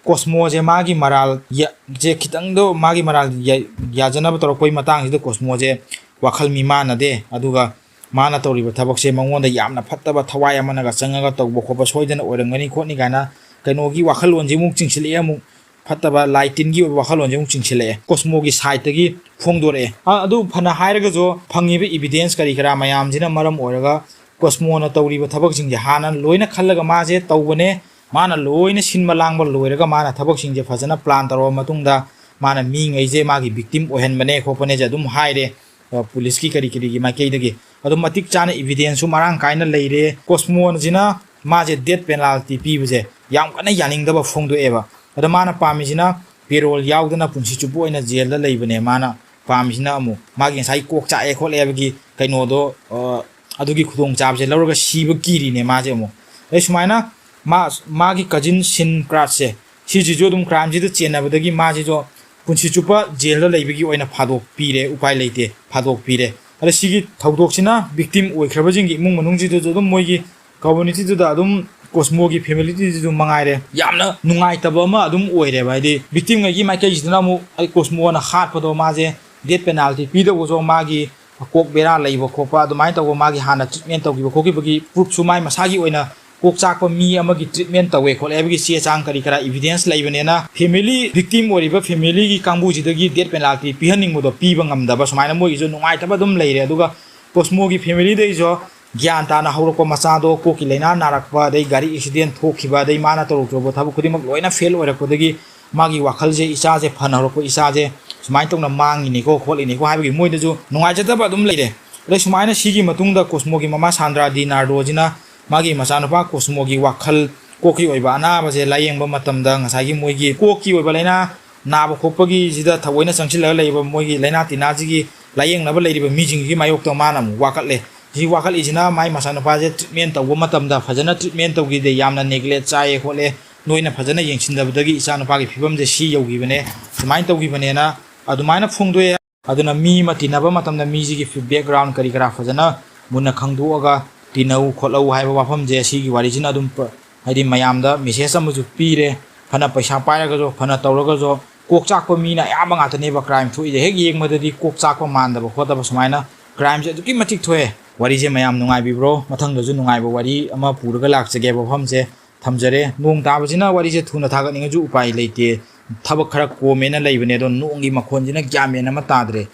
ꯀꯣꯁꯃꯣꯁꯦ ꯃꯥꯒꯤ ꯃꯔꯥꯜ ꯌꯥ-, ꯁꯦ ꯈꯤꯇꯪꯗꯣ ꯃꯥꯒꯤ ꯃꯔꯥꯜ ꯌꯥ-, ꯌꯥꯖꯅꯕ ꯇꯧꯔꯛꯄꯒꯤ ꯃꯇꯥꯡꯁꯤꯗ ꯀꯣꯁꯃꯣꯁꯦ ꯋꯥꯈꯜ ꯃꯤꯃꯥꯟꯅꯗꯦ꯫ ꯑꯗꯨꯒ ꯃꯥꯅ ꯇꯧꯔꯤꯕ ꯊꯕꯛꯁꯦ ꯃꯉꯣꯟꯗ ꯌꯥꯝꯅ ꯐꯠꯇꯕ, ꯊꯋꯥꯏ ꯑꯃꯅꯒ ꯆꯪꯉꯒ ꯇꯧꯕ ꯈꯣꯠꯄ ꯁꯣꯏꯗꯅ ꯑꯣꯏꯔꯝꯒꯅꯤ ꯈꯣꯠꯅꯤ ꯀꯥꯏꯅ ꯀꯩꯅꯣꯒꯤ ꯋꯥꯈꯜꯂꯣꯟꯁꯦ ꯑꯃꯨꯛ ꯆꯤꯡꯁꯤꯜꯂꯛꯑꯦ, ꯑꯃꯨꯛ ꯐꯠꯇꯕ ꯂꯥꯏ ꯇꯤꯟꯒꯤ ꯑꯣꯏꯕ ꯋꯥꯈꯜꯂꯣꯟꯁꯦ ꯑꯃꯨꯛ ꯆꯤꯡꯁꯤꯜꯂꯛꯑꯦ꯫ ꯀꯣꯁꯃꯣꯒꯤ ꯁꯥꯏꯠꯇꯒꯤ ꯐꯣꯡꯗꯣꯔꯛꯑꯦ꯫ ꯑ-, ꯑꯗꯨ ꯐꯅ ꯍꯥꯏꯔꯒꯁꯨ, ꯐꯪꯉꯤꯕ ꯏꯕꯤꯗꯦꯟꯁ ꯀꯔꯤ ꯀꯔꯥ ꯃꯌꯥꯝꯁꯤꯅ ꯃꯔꯝ ꯑꯣꯏꯔꯒ ꯀꯣꯁꯃꯣꯅ ꯇꯧꯔꯤꯕ ꯊꯕꯛꯁꯤꯡꯁꯦ ꯍꯥꯟꯅ ꯂꯣꯏꯅ ꯈꯜꯂꯒ ꯃꯥꯁꯦ ꯇꯧꯕꯅꯦ, ꯃꯥꯅ ꯂꯣꯏꯅ ꯁꯤꯟꯕ ꯂꯥꯡꯕ ꯂꯣꯏꯔꯒ ꯃꯥꯅ ꯊꯕꯛꯁꯤꯡꯁꯦ ꯐꯖꯅ ꯄ꯭ꯂꯥꯟ ꯇꯧꯔꯕ ꯃꯇꯨꯡꯗ ꯃꯥꯅ ꯃꯤꯉꯩꯁꯦ ꯃꯥꯒꯤ ꯚꯤꯛꯇꯤꯝ ꯑꯣꯏꯍꯟꯕꯅꯦ ꯈꯣꯠꯄꯅꯦꯁꯦ ꯑꯗꯨꯝ ꯍꯥꯏꯔꯦ, ꯑ, ꯄꯨꯂꯤꯁꯀꯤ ꯀꯔꯤ ꯀꯔꯤꯒꯤ ꯃꯥꯏꯀꯩꯗꯒꯤ꯫ ꯑꯗꯨꯝ ꯃꯇꯤꯛ ꯆꯥꯅ evidence ꯁꯨ ꯃꯔꯥꯡ ꯀꯥꯏꯅ ꯂꯩꯔꯦ꯫ ꯀꯣꯁꯃꯣꯁꯤꯅ ꯃꯥꯁꯦ death penalty ꯄꯤꯕꯁꯦ ꯌꯥꯝ ꯀꯟꯅ ꯌꯥꯅꯤꯡꯗꯕ ꯐꯣꯡꯗꯣꯛꯑꯦꯕ꯫ ꯑꯗ ꯃꯥꯅ ꯄꯥꯝꯃꯤꯁꯤꯅ parole ꯌꯥꯎꯗꯅ ꯄꯨꯟꯁꯤ ꯆꯨꯞꯄ ꯑꯣꯏꯅ ꯖꯦꯜꯗ ꯂꯩꯕꯅꯦ ꯃꯥꯅ ꯄꯥꯝꯃꯤꯁꯤꯅ꯫ ꯑꯃꯨꯛ ꯃꯥꯒꯤ ꯉꯁꯥꯏ ꯀꯣꯛ ꯆꯥꯛꯑꯦ ꯈꯣꯠꯂꯦ ꯍꯥꯏꯕꯒꯤ ꯀꯩꯅꯣꯗꯣ, ꯑ, ꯑꯗꯨꯒꯤ ꯈꯨꯗꯣꯡꯆꯥꯕꯁꯦ ꯂꯧꯔꯒ ꯁꯤꯕ ꯀꯤꯔꯤꯅꯦ ꯃꯥꯁꯦ ꯑꯃꯨꯛ꯫ ꯑꯗꯩ ꯁꯨꯃꯥꯏꯅ ꯃꯥ, ꯃꯥꯒꯤ cousin ꯁꯤꯟ ꯀ꯭ꯔꯥꯠꯁꯦ, ꯁꯤꯁꯤꯁꯨ ꯑꯗꯨꯝ crime ꯁꯤꯗ ꯆꯦꯟꯅꯕꯗꯒꯤ ꯃꯥꯁꯤꯁꯨ ꯄꯨꯟꯁꯤ ꯆꯨꯞꯄ ꯖꯦꯜꯗ ꯂꯩꯕꯒꯤ ꯑꯣꯏꯅ ꯐꯥꯗꯣꯛꯄꯤꯔꯦ, ꯎꯄꯥꯏ ꯂꯩꯇꯦ, ꯐꯥꯗꯣꯛꯄꯤꯔꯦ꯫ ꯑꯗ ꯁꯤꯒꯤ ꯊꯧꯗꯣꯛꯁꯤꯅ victim ꯑꯣꯏꯈ꯭ꯔꯕꯁꯤꯡꯒꯤ ꯏꯃꯨꯡ ꯃꯅꯨꯡꯁꯤꯗꯁꯨ ꯑꯗꯨꯝ ꯃꯣꯏꯒꯤ community ꯗꯨꯗ ꯑꯗꯨꯝ ꯀꯣꯁꯃꯣꯒꯤ family ꯗꯨꯗꯁꯨ ꯃꯉꯥꯏꯔꯦ, ꯌꯥꯝꯅ ꯅꯨꯡꯉꯥꯏꯇꯕ ꯑꯃ ꯑꯗꯨꯝ ꯑꯣꯏꯔꯦꯕ꯫ ꯍꯥꯏꯗꯤ victim ꯉꯩꯒꯤ ꯃꯥꯏꯀꯩꯁꯤꯗꯅ ꯑꯃꯨꯛ ꯑꯩ ꯀꯣꯁꯃꯣꯅ ꯍꯥꯠꯄꯗꯣ ꯃꯥꯁꯦ death penalty ꯄꯤꯗꯧꯕꯁꯨ ꯃꯥꯒꯤ ꯀꯣꯛ ꯕꯦꯔꯥ ꯂꯩꯕ ꯈꯣꯠꯄ ꯑꯗꯨꯃꯥꯏꯅ ꯇꯧꯕ, ꯃꯥꯒꯤ ꯍꯥꯟꯅ treatment ꯇꯧꯈꯤꯕ ꯈꯣꯠꯈꯤꯕꯒꯤ proof ꯁꯨ ꯃꯥꯏ ꯃꯁꯥꯒꯤ ꯑꯣꯏꯅ ꯀꯣꯛ ꯆꯥꯛꯄ ꯃꯤ ꯑꯃꯒꯤ treatment ꯇꯧꯋꯦ ꯈꯣꯠꯂꯦ ꯍꯥꯏꯕꯒꯤ ꯆꯦ ꯆꯥꯡ ꯀꯔꯤ ꯀꯔꯥ evidence ꯂꯩꯕꯅꯤꯅ family, victim ꯑꯣꯏꯔꯤꯕ family ꯒꯤ ꯀꯥꯡꯕꯨꯁꯤꯗꯒꯤ death penalty ꯄꯤꯍꯟꯅꯤꯡꯕꯗꯣ ꯄꯤꯕ ꯉꯝꯗꯕ ꯁꯨꯃꯥꯏꯅ ꯃꯣꯏꯒꯤꯁꯨ ꯅꯨꯡꯉꯥꯏꯇꯕ ꯑꯗꯨꯝ ꯂꯩꯔꯦ꯫ ꯑꯗꯨꯒ ꯀꯣꯁꯃꯣꯒꯤ family ꯗꯩꯁꯨ ꯒ꯭ꯌꯥꯟ ꯇꯥꯅ ꯍꯧꯔꯛꯄ ꯃꯆꯥꯗꯣ ꯀꯣꯛꯀꯤ ꯂꯥꯏꯅꯥ ꯅꯥꯔꯛꯄ, ꯑꯗꯩ ꯒꯥꯔꯤ accident ꯊꯣꯛꯈꯤꯕ, ꯑꯗꯩ ꯃꯥꯅ ꯇꯧꯔꯨ ꯇꯧꯔꯨꯕ ꯊꯕꯛ ꯈꯨꯗꯤꯡꯃꯛ ꯂꯣꯏꯅ fail ꯑꯣꯏꯔꯛꯄꯗꯒꯤ ꯃꯥꯒꯤ ꯋꯥꯈꯜꯁꯦ, "ꯏꯆꯥꯁꯦ ꯐꯅ ꯍꯧꯔꯛꯄ ꯏꯆꯥꯁꯦ ꯁꯨꯃꯥꯏꯅ ꯇꯧꯅ ꯃꯥꯡꯉꯤꯅꯤꯀꯣ ꯈꯣꯠꯂꯤꯅꯤꯀꯣ" ꯍꯥꯏꯕꯒꯤ ꯃꯣꯏꯗꯁꯨ ꯅꯨꯡꯉꯥꯏꯖꯗꯕ ꯑꯗꯨꯝ ꯂꯩꯔꯦ꯫ ꯑꯗꯩ ꯁꯨꯃꯥꯏꯅ ꯁꯤꯒꯤ ꯃꯇꯨꯡꯗ ꯀꯣꯁꯃꯣꯒꯤ ꯃꯃꯥ ꯁꯥꯟꯗ꯭ꯔꯥ ꯗꯤ ꯅꯥꯔꯗꯣꯁꯤꯅ ꯃꯥꯒꯤ ꯃꯆꯥꯅꯨꯄꯥ ꯀꯣꯁꯃꯣꯒꯤ ꯋꯥꯈꯜ ꯀꯣꯛꯀꯤ ꯑꯣꯏꯕ ꯑꯅꯥꯕꯁꯦ ꯂꯥꯌꯦꯡꯕ ꯃꯇꯝꯗ ꯉꯁꯥꯏꯒꯤ ꯃꯣꯏꯒꯤ ꯀꯣꯛꯀꯤ ꯑꯣꯏꯕ ꯂꯥꯏꯅꯥ ꯅꯥꯕ ꯈꯣꯠꯄꯒꯤꯁꯤꯗ ꯊꯑꯣꯏꯅ ꯆꯪꯁꯤꯜꯂꯒ ꯂꯩꯔꯤꯕ ꯃꯣꯏꯒꯤ ꯂꯥꯏꯅꯥ ꯇꯤꯟꯅꯥꯁꯤꯒꯤ ꯂꯥꯌꯦꯡꯅꯕ ꯂꯩꯔꯤꯕ ꯃꯤꯁꯤꯡꯁꯤꯒꯤ ꯃꯥꯌꯣꯛꯇ ꯃꯥꯅ ꯑꯃꯨꯛ ꯋꯥꯀꯠꯂꯦ꯫ ꯁꯤ ꯋꯥꯀꯠꯂꯤꯁꯤꯅ ꯃꯥꯏ ꯃꯆꯥꯅꯨꯄꯥꯁꯦ treatment ꯇꯧꯕ ꯃꯇꯝꯗ ꯐꯖꯅ treatment ꯇꯧꯈꯤꯗꯦ, ꯌꯥꯝꯅ neglect ꯆꯥꯏꯌꯦ ꯈꯣꯠꯂꯦ, ꯅꯣꯏꯅ ꯐꯖꯅ ꯌꯦꯡꯁꯤꯟꯗꯕꯗꯒꯤ ꯏꯆꯥꯅꯨꯄꯥꯒꯤ ꯐꯤꯕꯝꯁꯦ ꯁꯤ ꯌꯧꯈꯤꯕꯅꯦ, ꯁꯨꯃꯥꯏꯅ ꯇꯧꯈꯤꯕꯅꯦꯅ ꯑꯗꯨꯃꯥꯏꯅ ꯐꯣꯡꯗꯣꯛꯑꯦ꯫ ꯑꯗꯨꯅ ꯃꯤ ꯑꯃ ꯇꯤꯟꯅꯕ ꯃꯇꯝꯗ ꯃꯤꯁꯤꯒꯤ background ꯀꯔꯤ ꯀꯔꯥ ꯐꯖꯅ ꯃꯨꯟꯅ ꯈꯪꯗꯣꯛꯑꯒ ꯇꯤꯟꯅꯧ ꯈꯣꯠꯂꯧ ꯍꯥꯏꯕ ꯋꯥꯐꯝꯁꯦ ꯁꯤꯒꯤ ꯋꯥꯔꯤꯁꯤꯅ ꯑꯗꯨꯝ ꯄ-, ꯍꯥꯏꯗꯤ ꯃꯌꯥꯝꯗ message ꯑꯃꯁꯨ ꯄꯤꯔꯦ꯫ ꯐꯅ ꯄꯩꯁꯥ ꯄꯥꯏꯔꯒꯁꯨ, ꯐꯅ ꯇꯧꯔꯒꯁꯨ, ꯀꯣꯛ ꯆꯥꯛꯄ ꯃꯤꯅ ꯑꯌꯥꯝꯕ ꯉꯥꯛꯇꯅꯦꯕ crime ꯊꯣꯛꯏꯁꯦ꯫ ꯍꯦꯛ ꯌꯦꯡꯕꯗꯗꯤ ꯀꯣꯛ ꯆꯥꯛꯄ ꯃꯥꯟꯗꯕ ꯈꯣꯠꯇꯕ ꯁꯨꯃꯥꯏꯅ crime ꯁꯦ ꯑꯗꯨꯛꯀꯤ ꯃꯇꯤꯛ ꯊꯣꯛꯑꯦ꯫ ꯋꯥꯔꯤꯁꯦ ꯃꯌꯥꯝ ꯅꯨꯡꯉꯥꯏꯕꯤꯕ꯭ꯔꯣ? ꯃꯊꯪꯗꯁꯨ ꯅꯨꯡꯉꯥꯏꯕ ꯋꯥꯔꯤ ꯑꯃ ꯄꯨꯔꯒ ꯂꯥꯛꯆꯒꯦ꯫ ꯋꯥꯐꯝꯁꯦ ꯊꯝꯖꯔꯦ꯫ ꯅꯣꯡ ꯇꯥꯕꯁꯤꯅ ꯋꯥꯔꯤꯁꯦ ꯊꯨꯅ ꯊꯥꯒꯠꯅꯤꯡꯉꯁꯨ ꯎꯄꯥꯏ ꯂꯩꯇꯦ꯫ ꯊꯕꯛ ꯈꯔ ꯀꯣꯝꯃꯦꯅ ꯂꯩꯕꯅꯦ, ꯑꯗꯣ ꯅꯣꯡꯒꯤ ꯃꯈꯣꯟꯁꯤꯅ ꯒ꯭ꯌꯥꯟ ꯃꯦꯟ ꯑꯃ ꯇꯥꯗ꯭ꯔꯦ꯫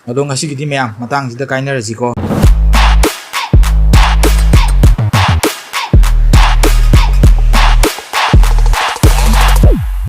ꯑꯗꯣ ꯉꯁꯤꯒꯤꯗꯤ ꯃꯌꯥꯝ ꯃꯇꯥꯡꯁꯤꯗ ꯀꯥꯏꯅꯔꯁꯤꯀꯣ꯫